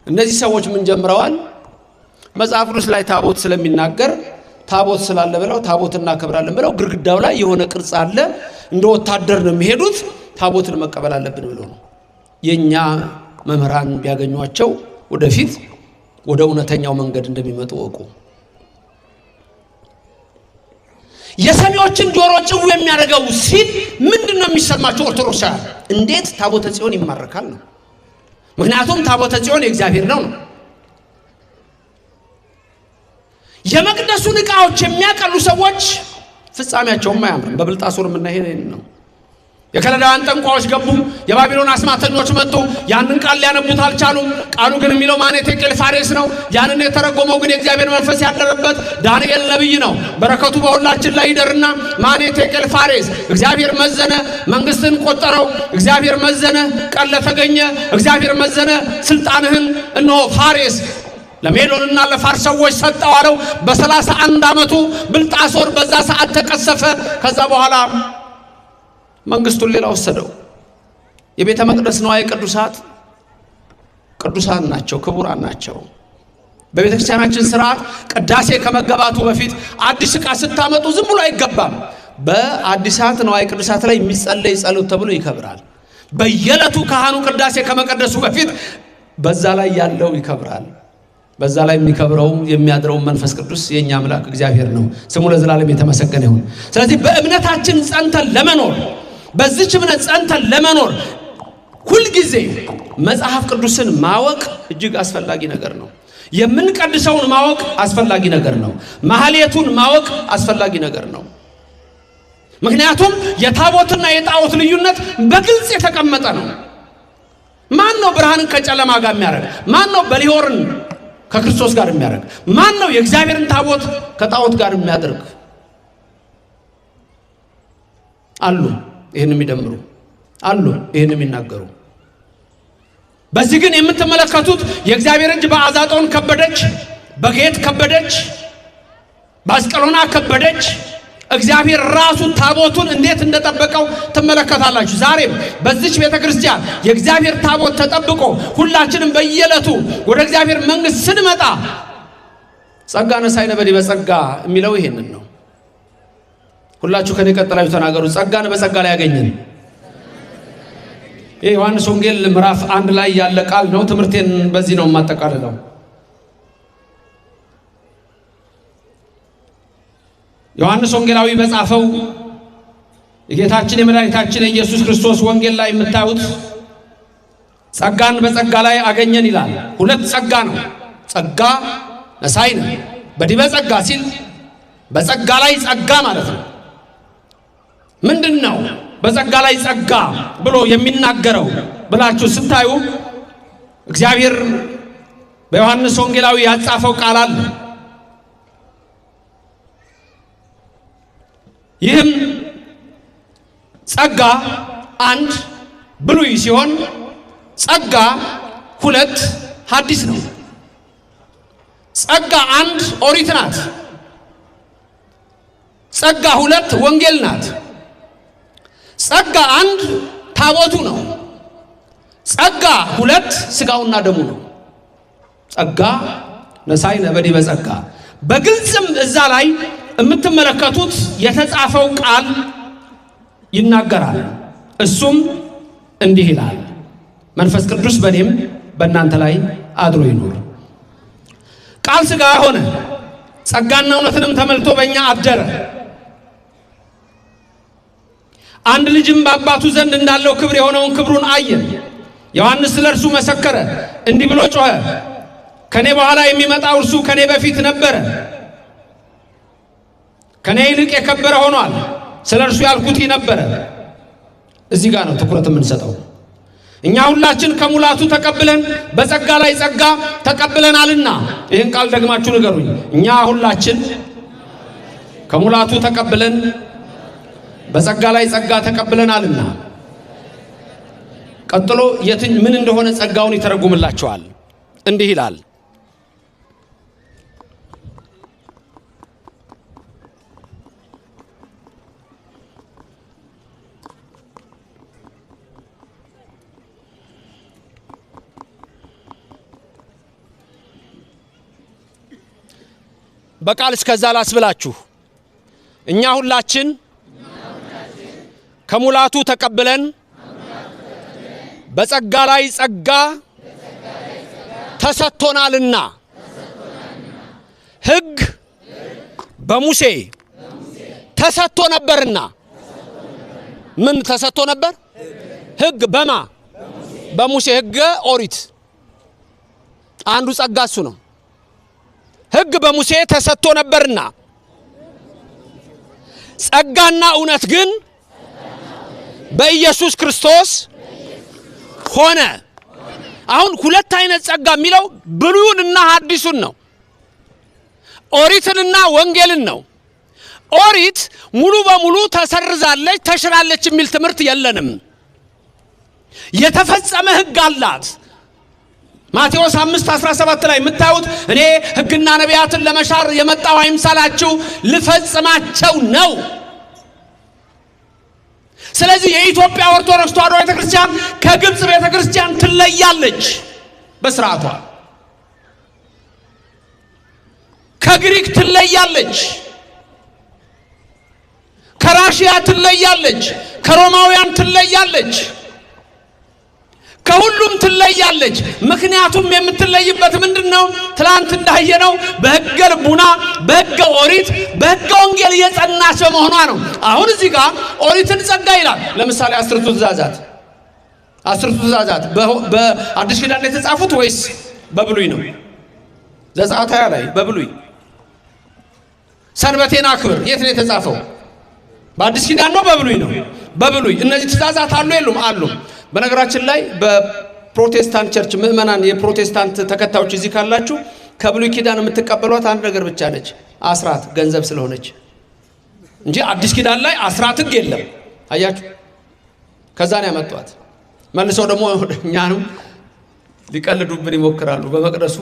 እነዚህ ሰዎች ምን ጀምረዋል? መጽሐፍ ቅዱስ ላይ ታቦት ስለሚናገር ታቦት ስላለ ብለው ታቦት እናከብራለን ብለው ግድግዳው ላይ የሆነ ቅርጽ አለ፣ እንደ ወታደር ነው የሚሄዱት፣ ታቦትን መቀበል አለብን ብለው ነው። የእኛ መምህራን ቢያገኟቸው ወደፊት ወደ እውነተኛው መንገድ እንደሚመጡ ወቁ። የሰሚዎችን ጆሮ ጭው የሚያደርገው ሲል ምንድን ነው የሚሰማቸው ኦርቶዶክሳውያን? እንዴት ታቦተ ጽዮን ይማረካል ነው። ምክንያቱም ታቦተ ጽዮን የእግዚአብሔር ነው ነው። የመቅደሱን ዕቃዎች የሚያቀሉ ሰዎች ፍጻሜያቸውም አያምርም። በብልጣሶር የምናየው ይሄን ነው። የከለዳውያን ጠንቋዮች ገቡ፣ የባቢሎን አስማተኞች መጡ። ያንን ቃል ሊያነቡት አልቻሉም። ቃሉ ግን የሚለው ማኔ ቴቄል ፋሬስ ነው። ያንን የተረጎመው ግን የእግዚአብሔር መንፈስ ያደረበት ዳንኤል ነቢይ ነው። በረከቱ በሁላችን ላይ ይደርና ማኔ ቴቄል ፋሬስ፣ እግዚአብሔር መዘነ፣ መንግስትን ቆጠረው። እግዚአብሔር መዘነ፣ ቀለ ተገኘ። እግዚአብሔር መዘነ፣ ስልጣንህን እነሆ ፋሬስ ለሜዶንና ለፋርስ ሰዎች ሰጠው አለው። በ31 ዓመቱ ብልጣሶር በዛ ሰዓት ተቀሰፈ። ከዛ በኋላ መንግስቱን ሌላ ወሰደው። የቤተ መቅደስ ንዋየ ቅዱሳት ቅዱሳን ናቸው፣ ክቡራን ናቸው። በቤተ ክርስቲያናችን ስርዓት ቅዳሴ ከመገባቱ በፊት አዲስ ዕቃ ስታመጡ ዝም ብሎ አይገባም። በአዲሳት ንዋየ ቅዱሳት ላይ የሚጸለይ ጸሎት ተብሎ ይከብራል። በየዕለቱ ካህኑ ቅዳሴ ከመቀደሱ በፊት በዛ ላይ ያለው ይከብራል። በዛ ላይ የሚከብረው የሚያድረው መንፈስ ቅዱስ የኛ አምላክ እግዚአብሔር ነው። ስሙ ለዘላለም የተመሰገነ ይሁን። ስለዚህ በእምነታችን ጸንተን ለመኖር፣ በዚች እምነት ጸንተን ለመኖር ሁልጊዜ መጽሐፍ ቅዱስን ማወቅ እጅግ አስፈላጊ ነገር ነው። የምንቀድሰውን ማወቅ አስፈላጊ ነገር ነው። ማህሌቱን ማወቅ አስፈላጊ ነገር ነው። ምክንያቱም የታቦትና የጣዖት ልዩነት በግልጽ የተቀመጠ ነው። ማን ነው ብርሃንን ከጨለማ ጋር የሚያደርግ? ማን ነው በሊሆርን ከክርስቶስ ጋር የሚያደርግ? ማን ነው የእግዚአብሔርን ታቦት ከጣዖት ጋር የሚያደርግ? አሉ ይህን የሚደምሩ አሉ፣ ይህን የሚናገሩ። በዚህ ግን የምትመለከቱት የእግዚአብሔር እጅ በአዛጦን ከበደች፣ በጌት ከበደች፣ በአስቀሎና ከበደች። እግዚአብሔር ራሱ ታቦቱን እንዴት እንደጠበቀው ትመለከታላችሁ። ዛሬም በዚች ቤተ ክርስቲያን የእግዚአብሔር ታቦት ተጠብቆ ሁላችንም በየዕለቱ ወደ እግዚአብሔር መንግሥት ስንመጣ ጸጋ ነሳይነ በዲበ ጸጋ የሚለው ይሄንን ነው። ሁላችሁ ከኔ ቀጥላችሁ ተናገሩ። ጸጋን በጸጋ ላይ ያገኘን። ይህ ዮሐንስ ወንጌል ምዕራፍ 1 ላይ ያለ ቃል ነው። ትምህርቴን በዚህ ነው የማጠቃልለው። ዮሐንስ ወንጌላዊ በጻፈው የጌታችን የመድኃኒታችን የኢየሱስ ክርስቶስ ወንጌል ላይ የምታዩት ጸጋን በጸጋ ላይ አገኘን ይላል። ሁለት ጸጋ ነው። ጸጋ ነሳይነ በዲበ ጸጋ ሲል በጸጋ ላይ ጸጋ ማለት ነው። ምንድን ነው በጸጋ ላይ ጸጋ ብሎ የሚናገረው ብላችሁ ስታዩ እግዚአብሔር በዮሐንስ ወንጌላዊ ያጻፈው ቃል አለ። ይህም ጸጋ አንድ ብሉይ ሲሆን ጸጋ ሁለት ሐዲስ ነው። ጸጋ አንድ ኦሪት ናት። ጸጋ ሁለት ወንጌል ናት። ጸጋ አንድ ታቦቱ ነው። ጸጋ ሁለት ስጋውና ደሙ ነው። ጸጋ ነሳይነ በዲበ ጸጋ። በግልጽም እዛ ላይ የምትመለከቱት የተጻፈው ቃል ይናገራል። እሱም እንዲህ ይላል፣ መንፈስ ቅዱስ በእኔም በእናንተ ላይ አድሮ ይኑር። ቃል ሥጋ ሆነ፣ ጸጋና እውነትንም ተመልቶ በእኛ አደረ። አንድ ልጅም በአባቱ ዘንድ እንዳለው ክብር የሆነውን ክብሩን አየን። ዮሐንስ ስለ እርሱ መሰከረ፣ እንዲህ ብሎ ጮኸ፣ ከኔ በኋላ የሚመጣው እርሱ ከኔ በፊት ነበረ፣ ከኔ ይልቅ የከበረ ሆኗል። ስለ እርሱ ያልኩት ይህ ነበረ። እዚህ ጋር ነው ትኩረት የምንሰጠው። እኛ ሁላችን ከሙላቱ ተቀብለን በጸጋ ላይ ጸጋ ተቀብለናልና። ይህን ቃል ደግማችሁ ንገሩኝ። እኛ ሁላችን ከሙላቱ ተቀብለን በጸጋ ላይ ጸጋ ተቀብለናልና። ቀጥሎ ምን እንደሆነ ጸጋውን ይተረጉምላቸዋል። እንዲህ ይላል፣ በቃል እስከዛ ላስብላችሁ። እኛ ሁላችን ከሙላቱ ተቀብለን በጸጋ ላይ ጸጋ ተሰጥቶናልና። ሕግ በሙሴ ተሰጥቶ ነበርና። ምን ተሰጥቶ ነበር? ሕግ በማ በሙሴ ሕገ ኦሪት። አንዱ ጸጋ እሱ ነው። ሕግ በሙሴ ተሰጥቶ ነበርና ጸጋና እውነት ግን በኢየሱስ ክርስቶስ ሆነ። አሁን ሁለት አይነት ጸጋ የሚለው ብሉይንና ሐዲሱን ነው። ኦሪትንና ወንጌልን ነው። ኦሪት ሙሉ በሙሉ ተሰርዛለች፣ ተሽራለች የሚል ትምህርት የለንም። የተፈጸመ ሕግ አላት። ማቴዎስ 5:17 ላይ የምታዩት እኔ ሕግና ነቢያትን ለመሻር የመጣው አይምሰላችሁ ልፈጽማቸው ነው። ስለዚህ የኢትዮጵያ ኦርቶዶክስ ተዋሕዶ ቤተክርስቲያን ከግብፅ ቤተክርስቲያን ትለያለች በስርዓቷ፣ ከግሪክ ትለያለች፣ ከራሽያ ትለያለች፣ ከሮማውያን ትለያለች፣ ከሁሉም ትለያለች። ምክንያቱም የምትለይበት ምንድን ነው? ትላንት እንዳየነው በሕገ ልቡና፣ በሕገ ኦሪት፣ በሕገ ወንጌል የጸናች በመሆኗ ነው። አሁን እዚህ ጋር ኦሪትን ጸጋ ይላል። ለምሳሌ አስርቱ ትእዛዛት፣ አስርቱ ትእዛዛት በአዲስ ኪዳን የተጻፉት ወይስ በብሉይ ነው? ዘጸአት 20 ላይ በብሉይ። ሰንበቴን አክብር የት ነው የተጻፈው? በአዲስ ኪዳን ነው በብሉይ ነው? በብሉይ። እነዚህ ትእዛዛት አሉ የሉም? አሉ። በነገራችን ላይ በፕሮቴስታንት church ምዕመናን፣ የፕሮቴስታንት ተከታዮች እዚህ ካላችሁ ከብሉይ ኪዳን የምትቀበሏት አንድ ነገር ብቻ ነች፣ አስራት ገንዘብ ስለሆነች እንጂ አዲስ ኪዳን ላይ አስራት ሕግ የለም። አያችሁ፣ ከዛ ነው ያመጧት። መልሰው ደግሞ እኛንም ሊቀልዱብን ይሞክራሉ። በመቅደሱ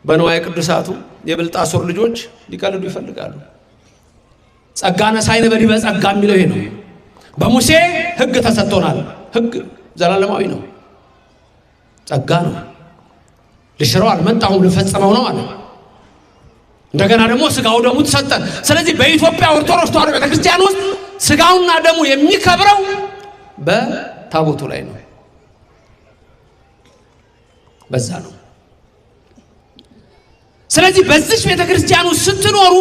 በንዋየ ቅዱሳቱ የብልጣሶር ልጆች ሊቀልዱ ይፈልጋሉ። ጸጋ ነሳይነ በዲበ ጸጋ የሚለው ይሄ ነው። በሙሴ ሕግ ተሰጥቶናል። ሕግ ዘላለማዊ ነው፣ ጸጋ ነው። ልሽረው አልመጣሁም ልፈጽመው ነው አለ። እንደገና ደግሞ ስጋው ደሙ ተሰጠን። ስለዚህ በኢትዮጵያ ኦርቶዶክስ ተዋሕዶ ቤተክርስቲያን ውስጥ ስጋውና ደሙ የሚከብረው በታቦቱ ላይ ነው፣ በዛ ነው። ስለዚህ በዚች ቤተክርስቲያን ውስጥ ስትኖሩ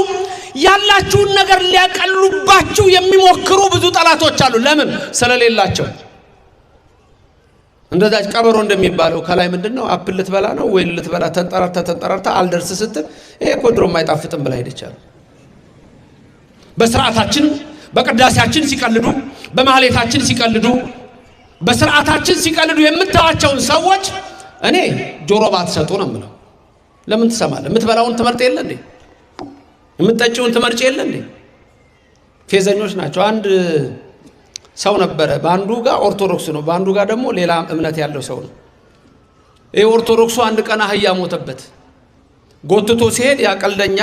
ያላችሁን ነገር ሊያቀሉባችሁ የሚሞክሩ ብዙ ጠላቶች አሉ። ለምን? ስለሌላቸው። እንደዛች ቀበሮ እንደሚባለው ከላይ ምንድነው apple ልትበላ ነው ወይ ልትበላ ተንጠራርታ ተንጠራርታ አልደርስ ስትል ይሄ እኮ ድሮም አይጣፍጥም ብላ ሄደች አሉ። በስርዓታችን በቅዳሴያችን ሲቀልዱ፣ በማህሌታችን ሲቀልዱ፣ በስርዓታችን ሲቀልዱ የምታዋቸውን ሰዎች እኔ ጆሮ ባትሰጡ ነው የምለው። ለምን ትሰማለህ? የምትበላውን ትመርጥ የለ እንዴ? የምትጠጪውን ትመርጭ የለ እንዴ? ፌዘኞች ናቸው። አንድ ሰው ነበረ። በአንዱ ጋር ኦርቶዶክስ ነው፣ በአንዱ ጋር ደግሞ ሌላ እምነት ያለው ሰው ነው። ይህ ኦርቶዶክሱ አንድ ቀን አህያ ሞተበት። ጎትቶ ሲሄድ ያ ቀልደኛ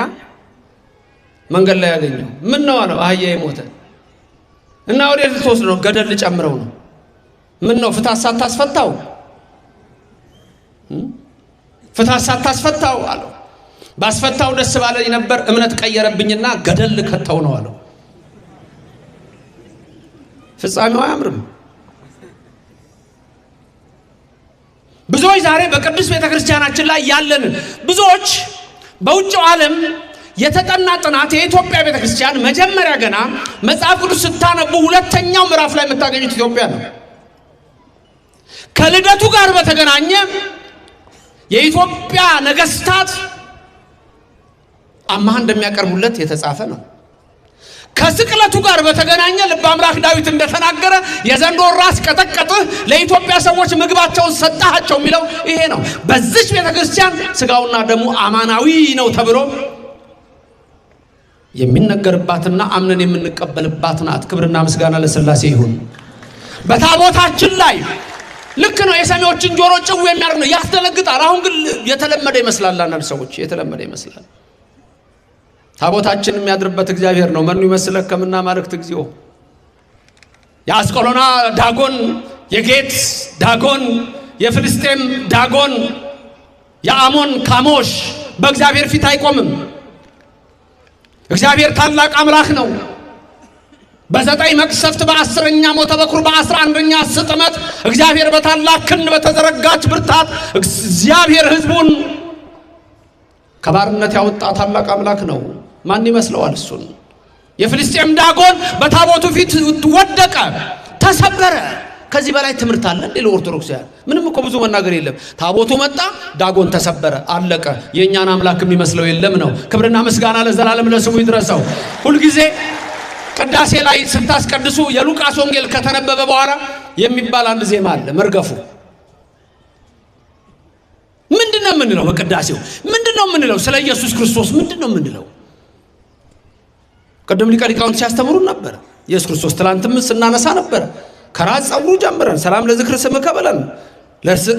መንገድ ላይ ያገኘው። ምን ነው አለው። አህያ የሞተ። እና ወዴት ልትወስድ ነው? ገደል ልጨምረው ነው። ምን ነው ፍታት ሳታስፈታው፣ ፍታት ሳታስፈታው አለው። ባስፈታው ደስ ባለኝ ነበር፣ እምነት ቀየረብኝና ገደል ልከተው ነው አለው። ፍጻሜው አያምርም። ብዙዎች ዛሬ በቅዱስ ቤተ ክርስቲያናችን ላይ ያለን ብዙዎች በውጭው ዓለም የተጠና ጥናት የኢትዮጵያ ቤተ ክርስቲያን መጀመሪያ ገና መጽሐፍ ቅዱስ ስታነቡ ሁለተኛው ምዕራፍ ላይ የምታገኙት ኢትዮጵያ ነው። ከልደቱ ጋር በተገናኘ የኢትዮጵያ ነገስታት አማሃ እንደሚያቀርቡለት የተጻፈ ነው። ከስቅለቱ ጋር በተገናኘ ልበ አምላክ ዳዊት እንደተናገረ የዘንዶን ራስ ቀጠቀጥህ፣ ለኢትዮጵያ ሰዎች ምግባቸውን ሰጣቸው የሚለው ይሄ ነው። በዚች ቤተ ክርስቲያን ስጋውና ደሙ አማናዊ ነው ተብሎ የሚነገርባትና አምነን የምንቀበልባት ናት። ክብርና ምስጋና ለሥላሴ ይሁን። በታቦታችን ላይ ልክ ነው። የሰሚዎችን ጆሮ ጭው የሚያደርግ ነው፣ ያስደነግጣል። አሁን ግን የተለመደ ይመስላል። አንዳንድ ሰዎች የተለመደ ይመስላል። ታቦታችን የሚያድርበት እግዚአብሔር ነው። መኑ ይመስለከ እምነ አማልክት እግዚኦ። የአስቆሎና ዳጎን፣ የጌት ዳጎን፣ የፍልስጤም ዳጎን፣ የአሞን ካሞሽ በእግዚአብሔር ፊት አይቆምም። እግዚአብሔር ታላቅ አምላክ ነው። በዘጠኝ መቅሰፍት በ10ኛ ሞተ በኩር በ11ኛ ስጥመት እግዚአብሔር በታላቅ ክንድ በተዘረጋች ብርታት እግዚአብሔር ሕዝቡን ከባርነት ያወጣ ታላቅ አምላክ ነው። ማን ይመስለዋል እሱን? የፍልስጤም ዳጎን በታቦቱ ፊት ወደቀ፣ ተሰበረ። ከዚህ በላይ ትምህርት አለ እንዴ? ለኦርቶዶክሳውያን ምንም እኮ ብዙ መናገር የለም። ታቦቱ መጣ፣ ዳጎን ተሰበረ፣ አለቀ። የእኛን አምላክ የሚመስለው የለም ነው። ክብርና ምስጋና ለዘላለም ለስሙ ይድረሰው። ሁልጊዜ ቅዳሴ ላይ ስታስቀድሱ የሉቃስ ወንጌል ከተነበበ በኋላ የሚባል አንድ ዜማ አለ፣ መርገፉ። ምንድን ነው የምንለው? በቅዳሴው ምንድን ነው የምንለው? ስለ ኢየሱስ ክርስቶስ ምንድን ነው የምንለው? ቅድም ሊቀ ሊቃውንት ሲያስተምሩ ነበር። ኢየሱስ ክርስቶስ ትላንትም ስናነሳ ነበር። ከራስ ጸጉሩ ጀምረን ሰላም ለዝክር ስምከ ብለን፣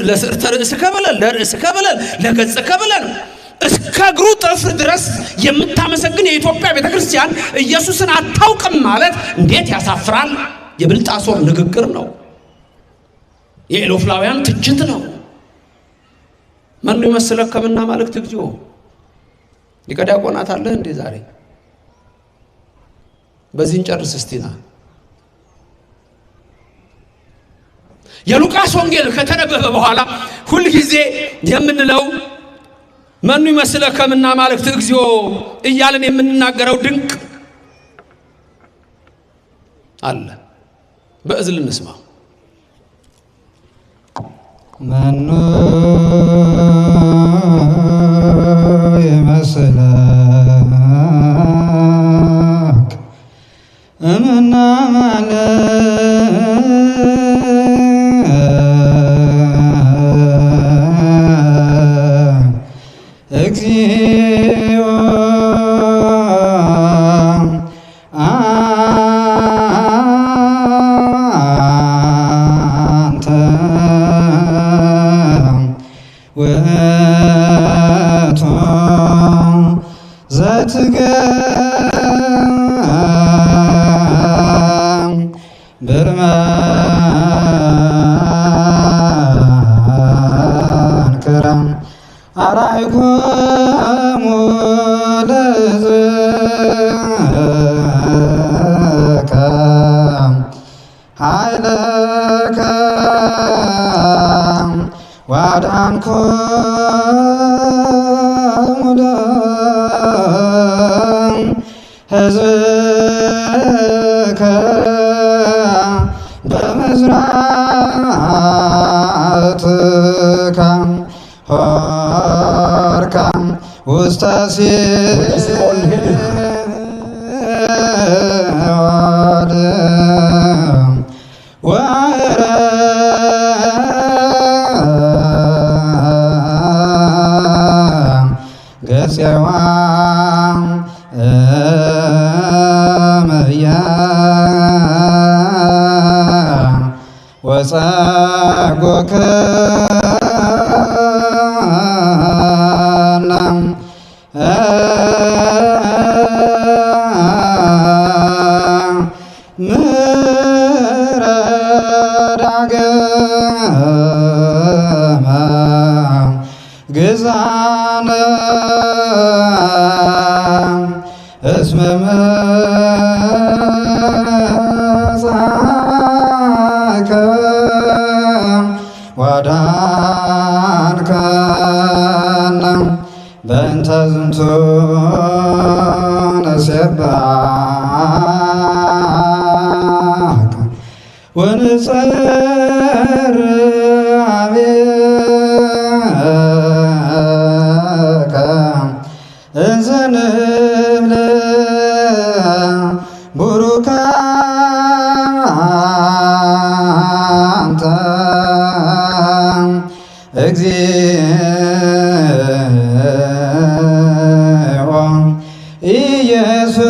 ለስዕርተ ርእስከ ብለን፣ ለርእስከ ብለን፣ ለገጽከ ብለን እስከ እግሩ ጥፍር ድረስ የምታመሰግን የኢትዮጵያ ቤተክርስቲያን ኢየሱስን አታውቅም ማለት እንዴት ያሳፍራል! የብልጣሶር ንግግር ነው። የኤሎፍላውያን ትችት ነው። መኑ ይመስለከ እምነ አማልክት እግዚኦ። ሊቀ ዲያቆናት አለህ እንዴ ዛሬ? በዚህ እንጨርስ እስቲና። የሉቃስ ወንጌል ከተነበበ በኋላ ሁልጊዜ የምንለው መኑ ይመስለከ እምነ አማልክት እግዚኦ እያልን የምንናገረው ድንቅ አለ። በእዝል እንስማ። መኑ ይመስለክ እምነ አማልክት እግዚኦ አንተ ውእቱ ዘትገብር መንክረ አርአይኮሙ ለሕዝብከ ኃይለከ ዋድኃንኮሙ ለሕዝብከ በመዝራእትከ ሖርከ ውስተ ሲኦል ሄድህ። ሲኦል ገጽዋ እመያ ወጸጎክና ዳግመ ግዛነ እስመ መጻእከ ወዳንከነ በእንተ ዝንቱ ንሴብሐከ ወንጸር አቤከ እንዘ ንብል ቡሩክ አንተ እግዚኦ ኢየሱስ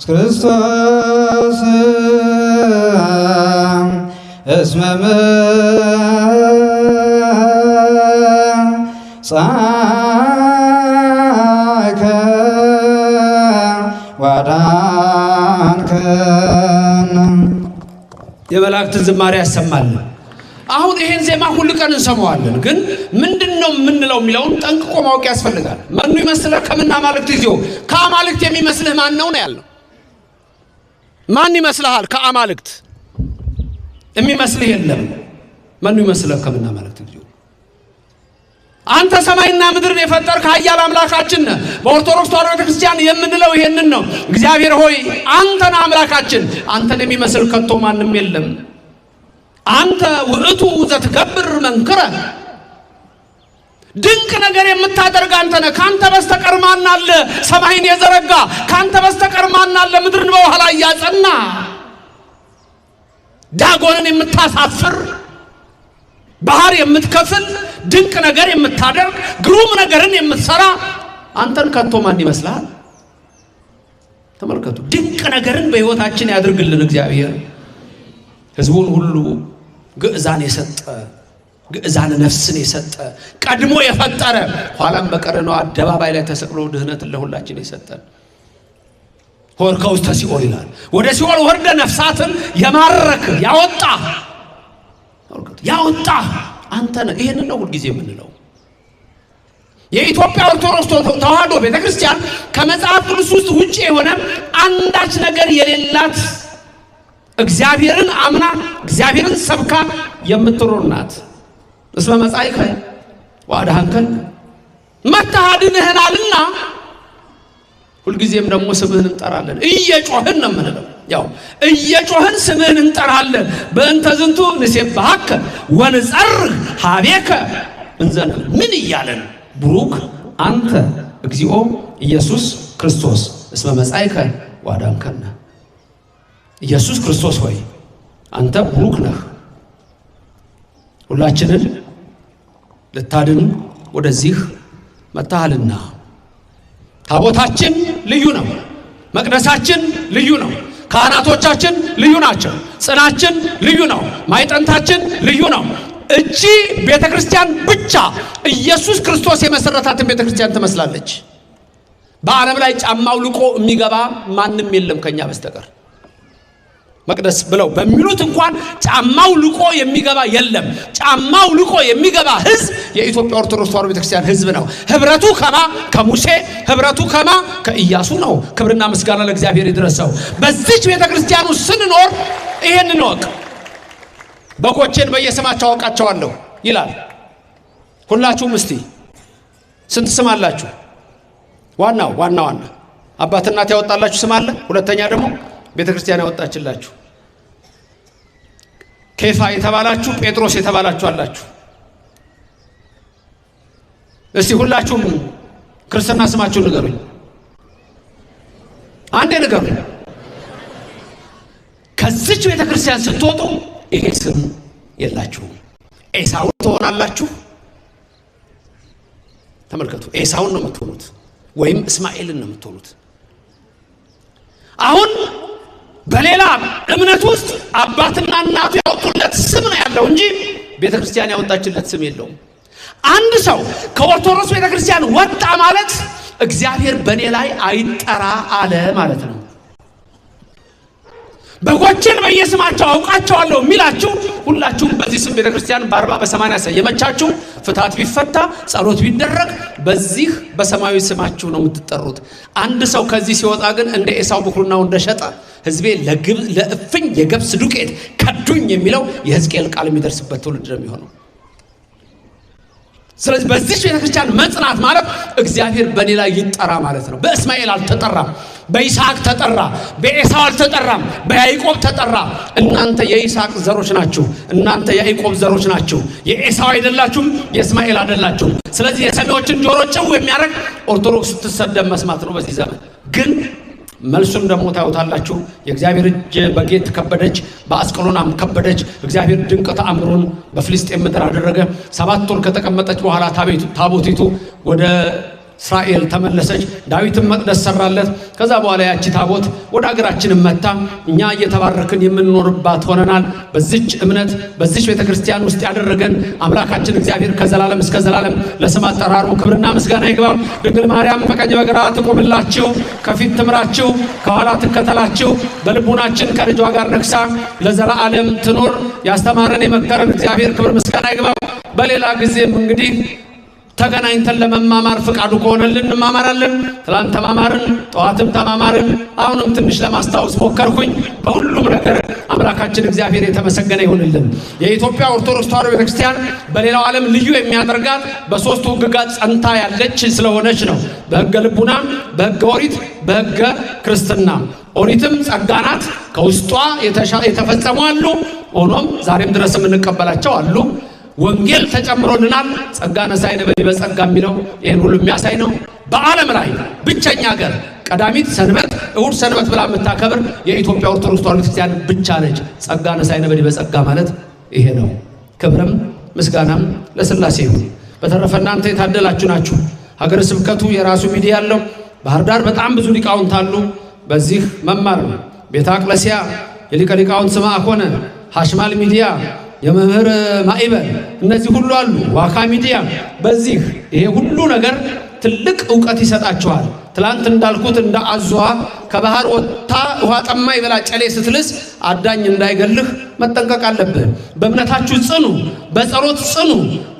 ክርስቶስ እስመ መጻእከ ወአድኃንከነ። የመላእክትን ዝማሬ ያሰማል። አሁን ይሄን ዜማ ሁል ቀን እንሰማዋለን፣ ግን ምንድን ነው የምንለው የሚለውን ጠንቅቆ ማወቅ ያስፈልጋል። መኑ ይመስልህ ከምን አማልክት እግዚኦ፣ ከአማልክት የሚመስልህ ማን ነው ነው ያልነው። ማን ይመስልሃል? ከአማልክት የሚመስልህ የለም። መኑ ይመስልህ ከምን አማልክት እግዚኦ። አንተ ሰማይና ምድርን የፈጠርክ ኃያል አምላካችን ነህ። በኦርቶዶክስ ተዋሕዶ ቤተክርስቲያን የምንለው ይሄንን ነው። እግዚአብሔር ሆይ አንተን አምላካችን፣ አንተን የሚመስል ከቶ ማንም የለም። አንተ ውእቱ ዘትገብር መንክረ፣ ድንቅ ነገር የምታደርግ አንተ ነህ። ካንተ በስተቀር ማን አለ ሰማይን የዘረጋ? ካንተ በስተቀር ማን አለ ምድርን በውሃ ላይ ያጸና? ዳጎንን የምታሳፍር፣ ባህር የምትከፍል፣ ድንቅ ነገር የምታደርግ፣ ግሩም ነገርን የምትሰራ አንተን ከቶ ማን ይመስልሃል? ተመልከቱ፣ ድንቅ ነገርን በሕይወታችን ያድርግልን እግዚአብሔር። ሕዝቡን ሁሉ ግዕዛን የሰጠ፣ ግዕዛን ነፍስን የሰጠ፣ ቀድሞ የፈጠረ፣ ኋላም በቀረነው አደባባይ ላይ ተሰቅሎ ድህነትን ለሁላችን የሰጠን፣ ሆርከ ውስተ ሲኦል ይላል። ወደ ሲኦል ወርደ ነፍሳትን የማረክ ያወጣ ያወጣ አንተ ነህ። ይሄንን ነው ሁልጊዜ የምንለው። የኢትዮጵያ ኦርቶዶክስ ተዋሕዶ ቤተክርስቲያን ከመጽሐፍ ቅዱስ ውስጥ ውጪ የሆነ አንዳች ነገር የሌላት፣ እግዚአብሔርን አምና እግዚአብሔርን ሰብካ የምትኖር ናት። እስመ መጻእከ ወአድኃንከነ፣ መጥተህ አድነኸናልና ሁልጊዜም ደግሞ ስምህን እንጠራለን። እየጮህን ነው የምንለው። ያው እየጮህን ስምህን እንጠራለን። በእንተ ዝንቱ ንሴብሐከ ወንጸርህ ሀቤከ እንዘንብል። ምን እያለን? ቡሩክ አንተ እግዚኦ ኢየሱስ ክርስቶስ እስመ መጻእከ ወአድኃንከነ። ኢየሱስ ክርስቶስ ሆይ አንተ ቡሩክ ነህ፣ ሁላችንን ልታድን ወደዚህ መጥተሃልና። ታቦታችን ልዩ ነው። መቅደሳችን ልዩ ነው። ካህናቶቻችን ልዩ ናቸው። ጽናችን ልዩ ነው። ማዕጠንታችን ልዩ ነው። እቺ ቤተ ክርስቲያን ብቻ ኢየሱስ ክርስቶስ የመሰረታትን ቤተ ክርስቲያን ትመስላለች። በዓለም ላይ ጫማው ልቆ የሚገባ ማንም የለም ከኛ በስተቀር። መቅደስ ብለው በሚሉት እንኳን ጫማው ልቆ የሚገባ የለም። ጫማው ልቆ የሚገባ ሕዝብ የኢትዮጵያ ኦርቶዶክስ ተዋሕዶ ቤተክርስቲያን ሕዝብ ነው። ህብረቱ ከማ ከሙሴ፣ ህብረቱ ከማ ከኢያሱ ነው። ክብርና ምስጋና ለእግዚአብሔር ይድረሰው። በዚች ቤተክርስቲያን ውስጥ ስንኖር ይሄን እንወቅ። በጎቼን በየስማቸው አውቃቸዋለሁ ይላል። ሁላችሁም እስቲ ስንት ስም አላችሁ? ዋናው ዋና ዋና አባት እናት ያወጣላችሁ ስም አለ። ሁለተኛ ደግሞ ቤተክርስቲያን ያወጣችላችሁ፣ ኬፋ የተባላችሁ፣ ጴጥሮስ የተባላችሁ አላችሁ። እስቲ ሁላችሁም ክርስትና ስማችሁን ንገሩኝ። አንዴ ንገሩኝ። ከዚች ቤተ ክርስቲያን ስትወጡ ይሄ ስም የላችሁም። ኤሳውን ትሆናላችሁ። ተመልከቱ፣ ኤሳውን ነው የምትሆኑት፣ ወይም እስማኤልን ነው የምትሆኑት። አሁን በሌላ እምነት ውስጥ አባትና እናቱ ያወጡለት ስም ነው ያለው እንጂ ቤተ ክርስቲያን ያወጣችለት ስም የለውም። አንድ ሰው ከኦርቶዶክስ ቤተ ክርስቲያን ወጣ ማለት እግዚአብሔር በእኔ ላይ አይጠራ አለ ማለት ነው። በጎችን በየስማቸው አውቃቸዋለሁ የሚላችሁ ሁላችሁም በዚህ ስም ቤተክርስቲያን በ40 በ80 ሰየመቻችሁ። ፍትሐት ቢፈታ ጸሎት ቢደረግ በዚህ በሰማያዊ ስማችሁ ነው የምትጠሩት። አንድ ሰው ከዚህ ሲወጣ ግን እንደ ኤሳው ብኩርናው እንደሸጠ ሕዝቤ ለእፍኝ የገብስ ዱቄት ከዱኝ የሚለው የሕዝቅኤል ቃል የሚደርስበት ትውልድ ነው የሚሆነው። ስለዚህ በዚህ ቤተክርስቲያን መጽናት ማለት እግዚአብሔር በእኔ ላይ ይጠራ ማለት ነው። በእስማኤል አልተጠራም፣ በይስሐቅ ተጠራ፣ በኤሳው አልተጠራም፣ በያዕቆብ ተጠራ። እናንተ የይስሐቅ ዘሮች ናችሁ። እናንተ የያዕቆብ ዘሮች ናችሁ። የኤሳው አይደላችሁም፣ የእስማኤል አይደላችሁም። ስለዚህ የሰሚዎችን ጆሮ ጭው የሚያደርግ ኦርቶዶክስ ስትሰደብ መስማት ነው በዚህ ዘመን ግን መልሱን ደግሞ ታዩታላችሁ። የእግዚአብሔር እጅ በጌት ከበደች፣ በአስቀሎናም ከበደች። እግዚአብሔር ድንቅ ተአምሩን በፍልስጤም ምድር አደረገ። 7 ወር ከተቀመጠች በኋላ ታቦቲቱ ወደ እስራኤል ተመለሰች። ዳዊትም መቅደስ ሰራለት። ከዛ በኋላ ያቺ ታቦት ወደ አገራችንም መታ። እኛ እየተባረክን የምንኖርባት ሆነናል። በዚች እምነት በዚች ቤተክርስቲያን ውስጥ ያደረገን አምላካችን እግዚአብሔር ከዘላለም እስከ ዘላለም ለስም አጠራሩ ክብርና ምስጋና ይግባው። ድንግል ማርያም በቀኝ በግራ ትቆምላችሁ፣ ከፊት ትምራችሁ፣ ከኋላ ትከተላችሁ። በልቡናችን ከልጇ ጋር ነግሳ ለዘላለም ትኖር። ያስተማረን የመከረን እግዚአብሔር ክብር ምስጋና ይግባው። በሌላ ጊዜም እንግዲህ ተገናኝተን ለመማማር ፍቃዱ ከሆነልን እንማማራለን። ትላንት ተማማርን፣ ጠዋትም ተማማርን፣ አሁንም ትንሽ ለማስታወስ ሞከርኩኝ። በሁሉም ነገር አምላካችን እግዚአብሔር የተመሰገነ ይሁንልን። የኢትዮጵያ ኦርቶዶክስ ተዋሕዶ ቤተክርስቲያን በሌላው ዓለም ልዩ የሚያደርጋት በሶስቱ ሕግጋት ጸንታ ያለች ስለሆነች ነው። በሕገ ልቡና፣ በሕገ ኦሪት፣ በሕገ ክርስትና። ኦሪትም ጸጋ ናት። ከውስጧ የተፈጸሙ አሉ። ሆኖም ዛሬም ድረስ የምንቀበላቸው አሉ። ወንጌል ተጨምሮልናል። ጸጋ ነሳይነ በጸጋ የሚለው ይህን ሁሉ የሚያሳይ ነው። በዓለም ላይ ብቸኛ ሀገር ቀዳሚት ሰንበት እሁድ ሰንበት ብላ የምታከብር የኢትዮጵያ ኦርቶዶክስ ተዋሕዶ ቤተክርስቲያን ብቻ ነች። ጸጋ ነሳይነ በጸጋ ማለት ይሄ ነው። ክብርም ምስጋናም ለሥላሴ ይሁን። በተረፈ እናንተ የታደላችሁ ናችሁ። ሀገረ ስብከቱ የራሱ ሚዲያ አለው። ባህር ዳር በጣም ብዙ ሊቃውንት አሉ። በዚህ መማር ነው። ቤተ አቅለሲያ የሊቀ ሊቃውንት ስምዐ ኮነ፣ ሐሽማል ሚዲያ የመምህር ማዕበል፣ እነዚህ ሁሉ አሉ። ዋካ ሚዲያ። በዚህ ይሄ ሁሉ ነገር ትልቅ ዕውቀት ይሰጣቸዋል። ትላንት እንዳልኩት እንደ አዞዋ ከባህር ወጥታ ውሃ ጠማኝ ብላ ጨሌ ስትልስ አዳኝ እንዳይገልህ መጠንቀቅ አለብህ። በእምነታችሁ ጽኑ፣ በጸሎት ጽኑ።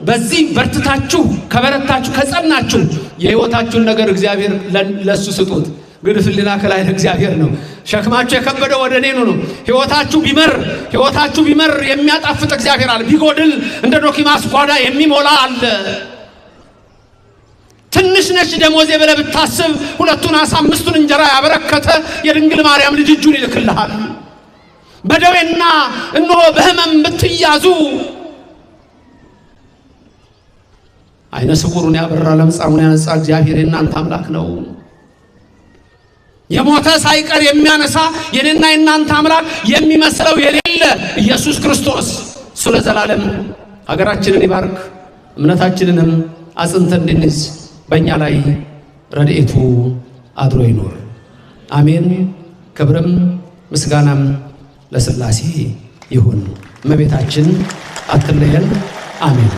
በዚህ በርትታችሁ ከበረታችሁ ከጸናችሁ የሕይወታችሁን ነገር እግዚአብሔር ለሱ ስጡት። ግድፍ ሕሊና ከላይ ለእግዚአብሔር ነው። ሸክማችሁ የከበደ ወደ እኔ ነው። ሕይወታችሁ ቢመር ሕይወታችሁ ቢመር የሚያጣፍጥ እግዚአብሔር አለ። ቢጎድል እንደ ዶኪማስ ጓዳ የሚሞላ አለ። ትንሽ ነች ደሞዜ ብለህ ብታስብ 2ቱን ዓሣ 5ቱን እንጀራ ያበረከተ የድንግል ማርያም ልጅ እጁን ይልክልሃል። በደዌና እነሆ በሕመም ብትያዙ ዓይነ ስውሩን ያበራ ለምጻሙን ያነጻ እግዚአብሔር የእናንተ አምላክ ነው። የሞተ ሳይቀር የሚያነሳ የኔና የእናንተ አምላክ የሚመስለው የሌለ ኢየሱስ ክርስቶስ እሱ ለዘላለም ሀገራችንን ይባርክ። እምነታችንንም አጽንተን እንድንይዝ በእኛ ላይ ረድኤቱ አድሮ ይኖር። አሜን። ክብርም ምስጋናም ለሥላሴ ይሁን። እመቤታችን አትለየን። አሜን።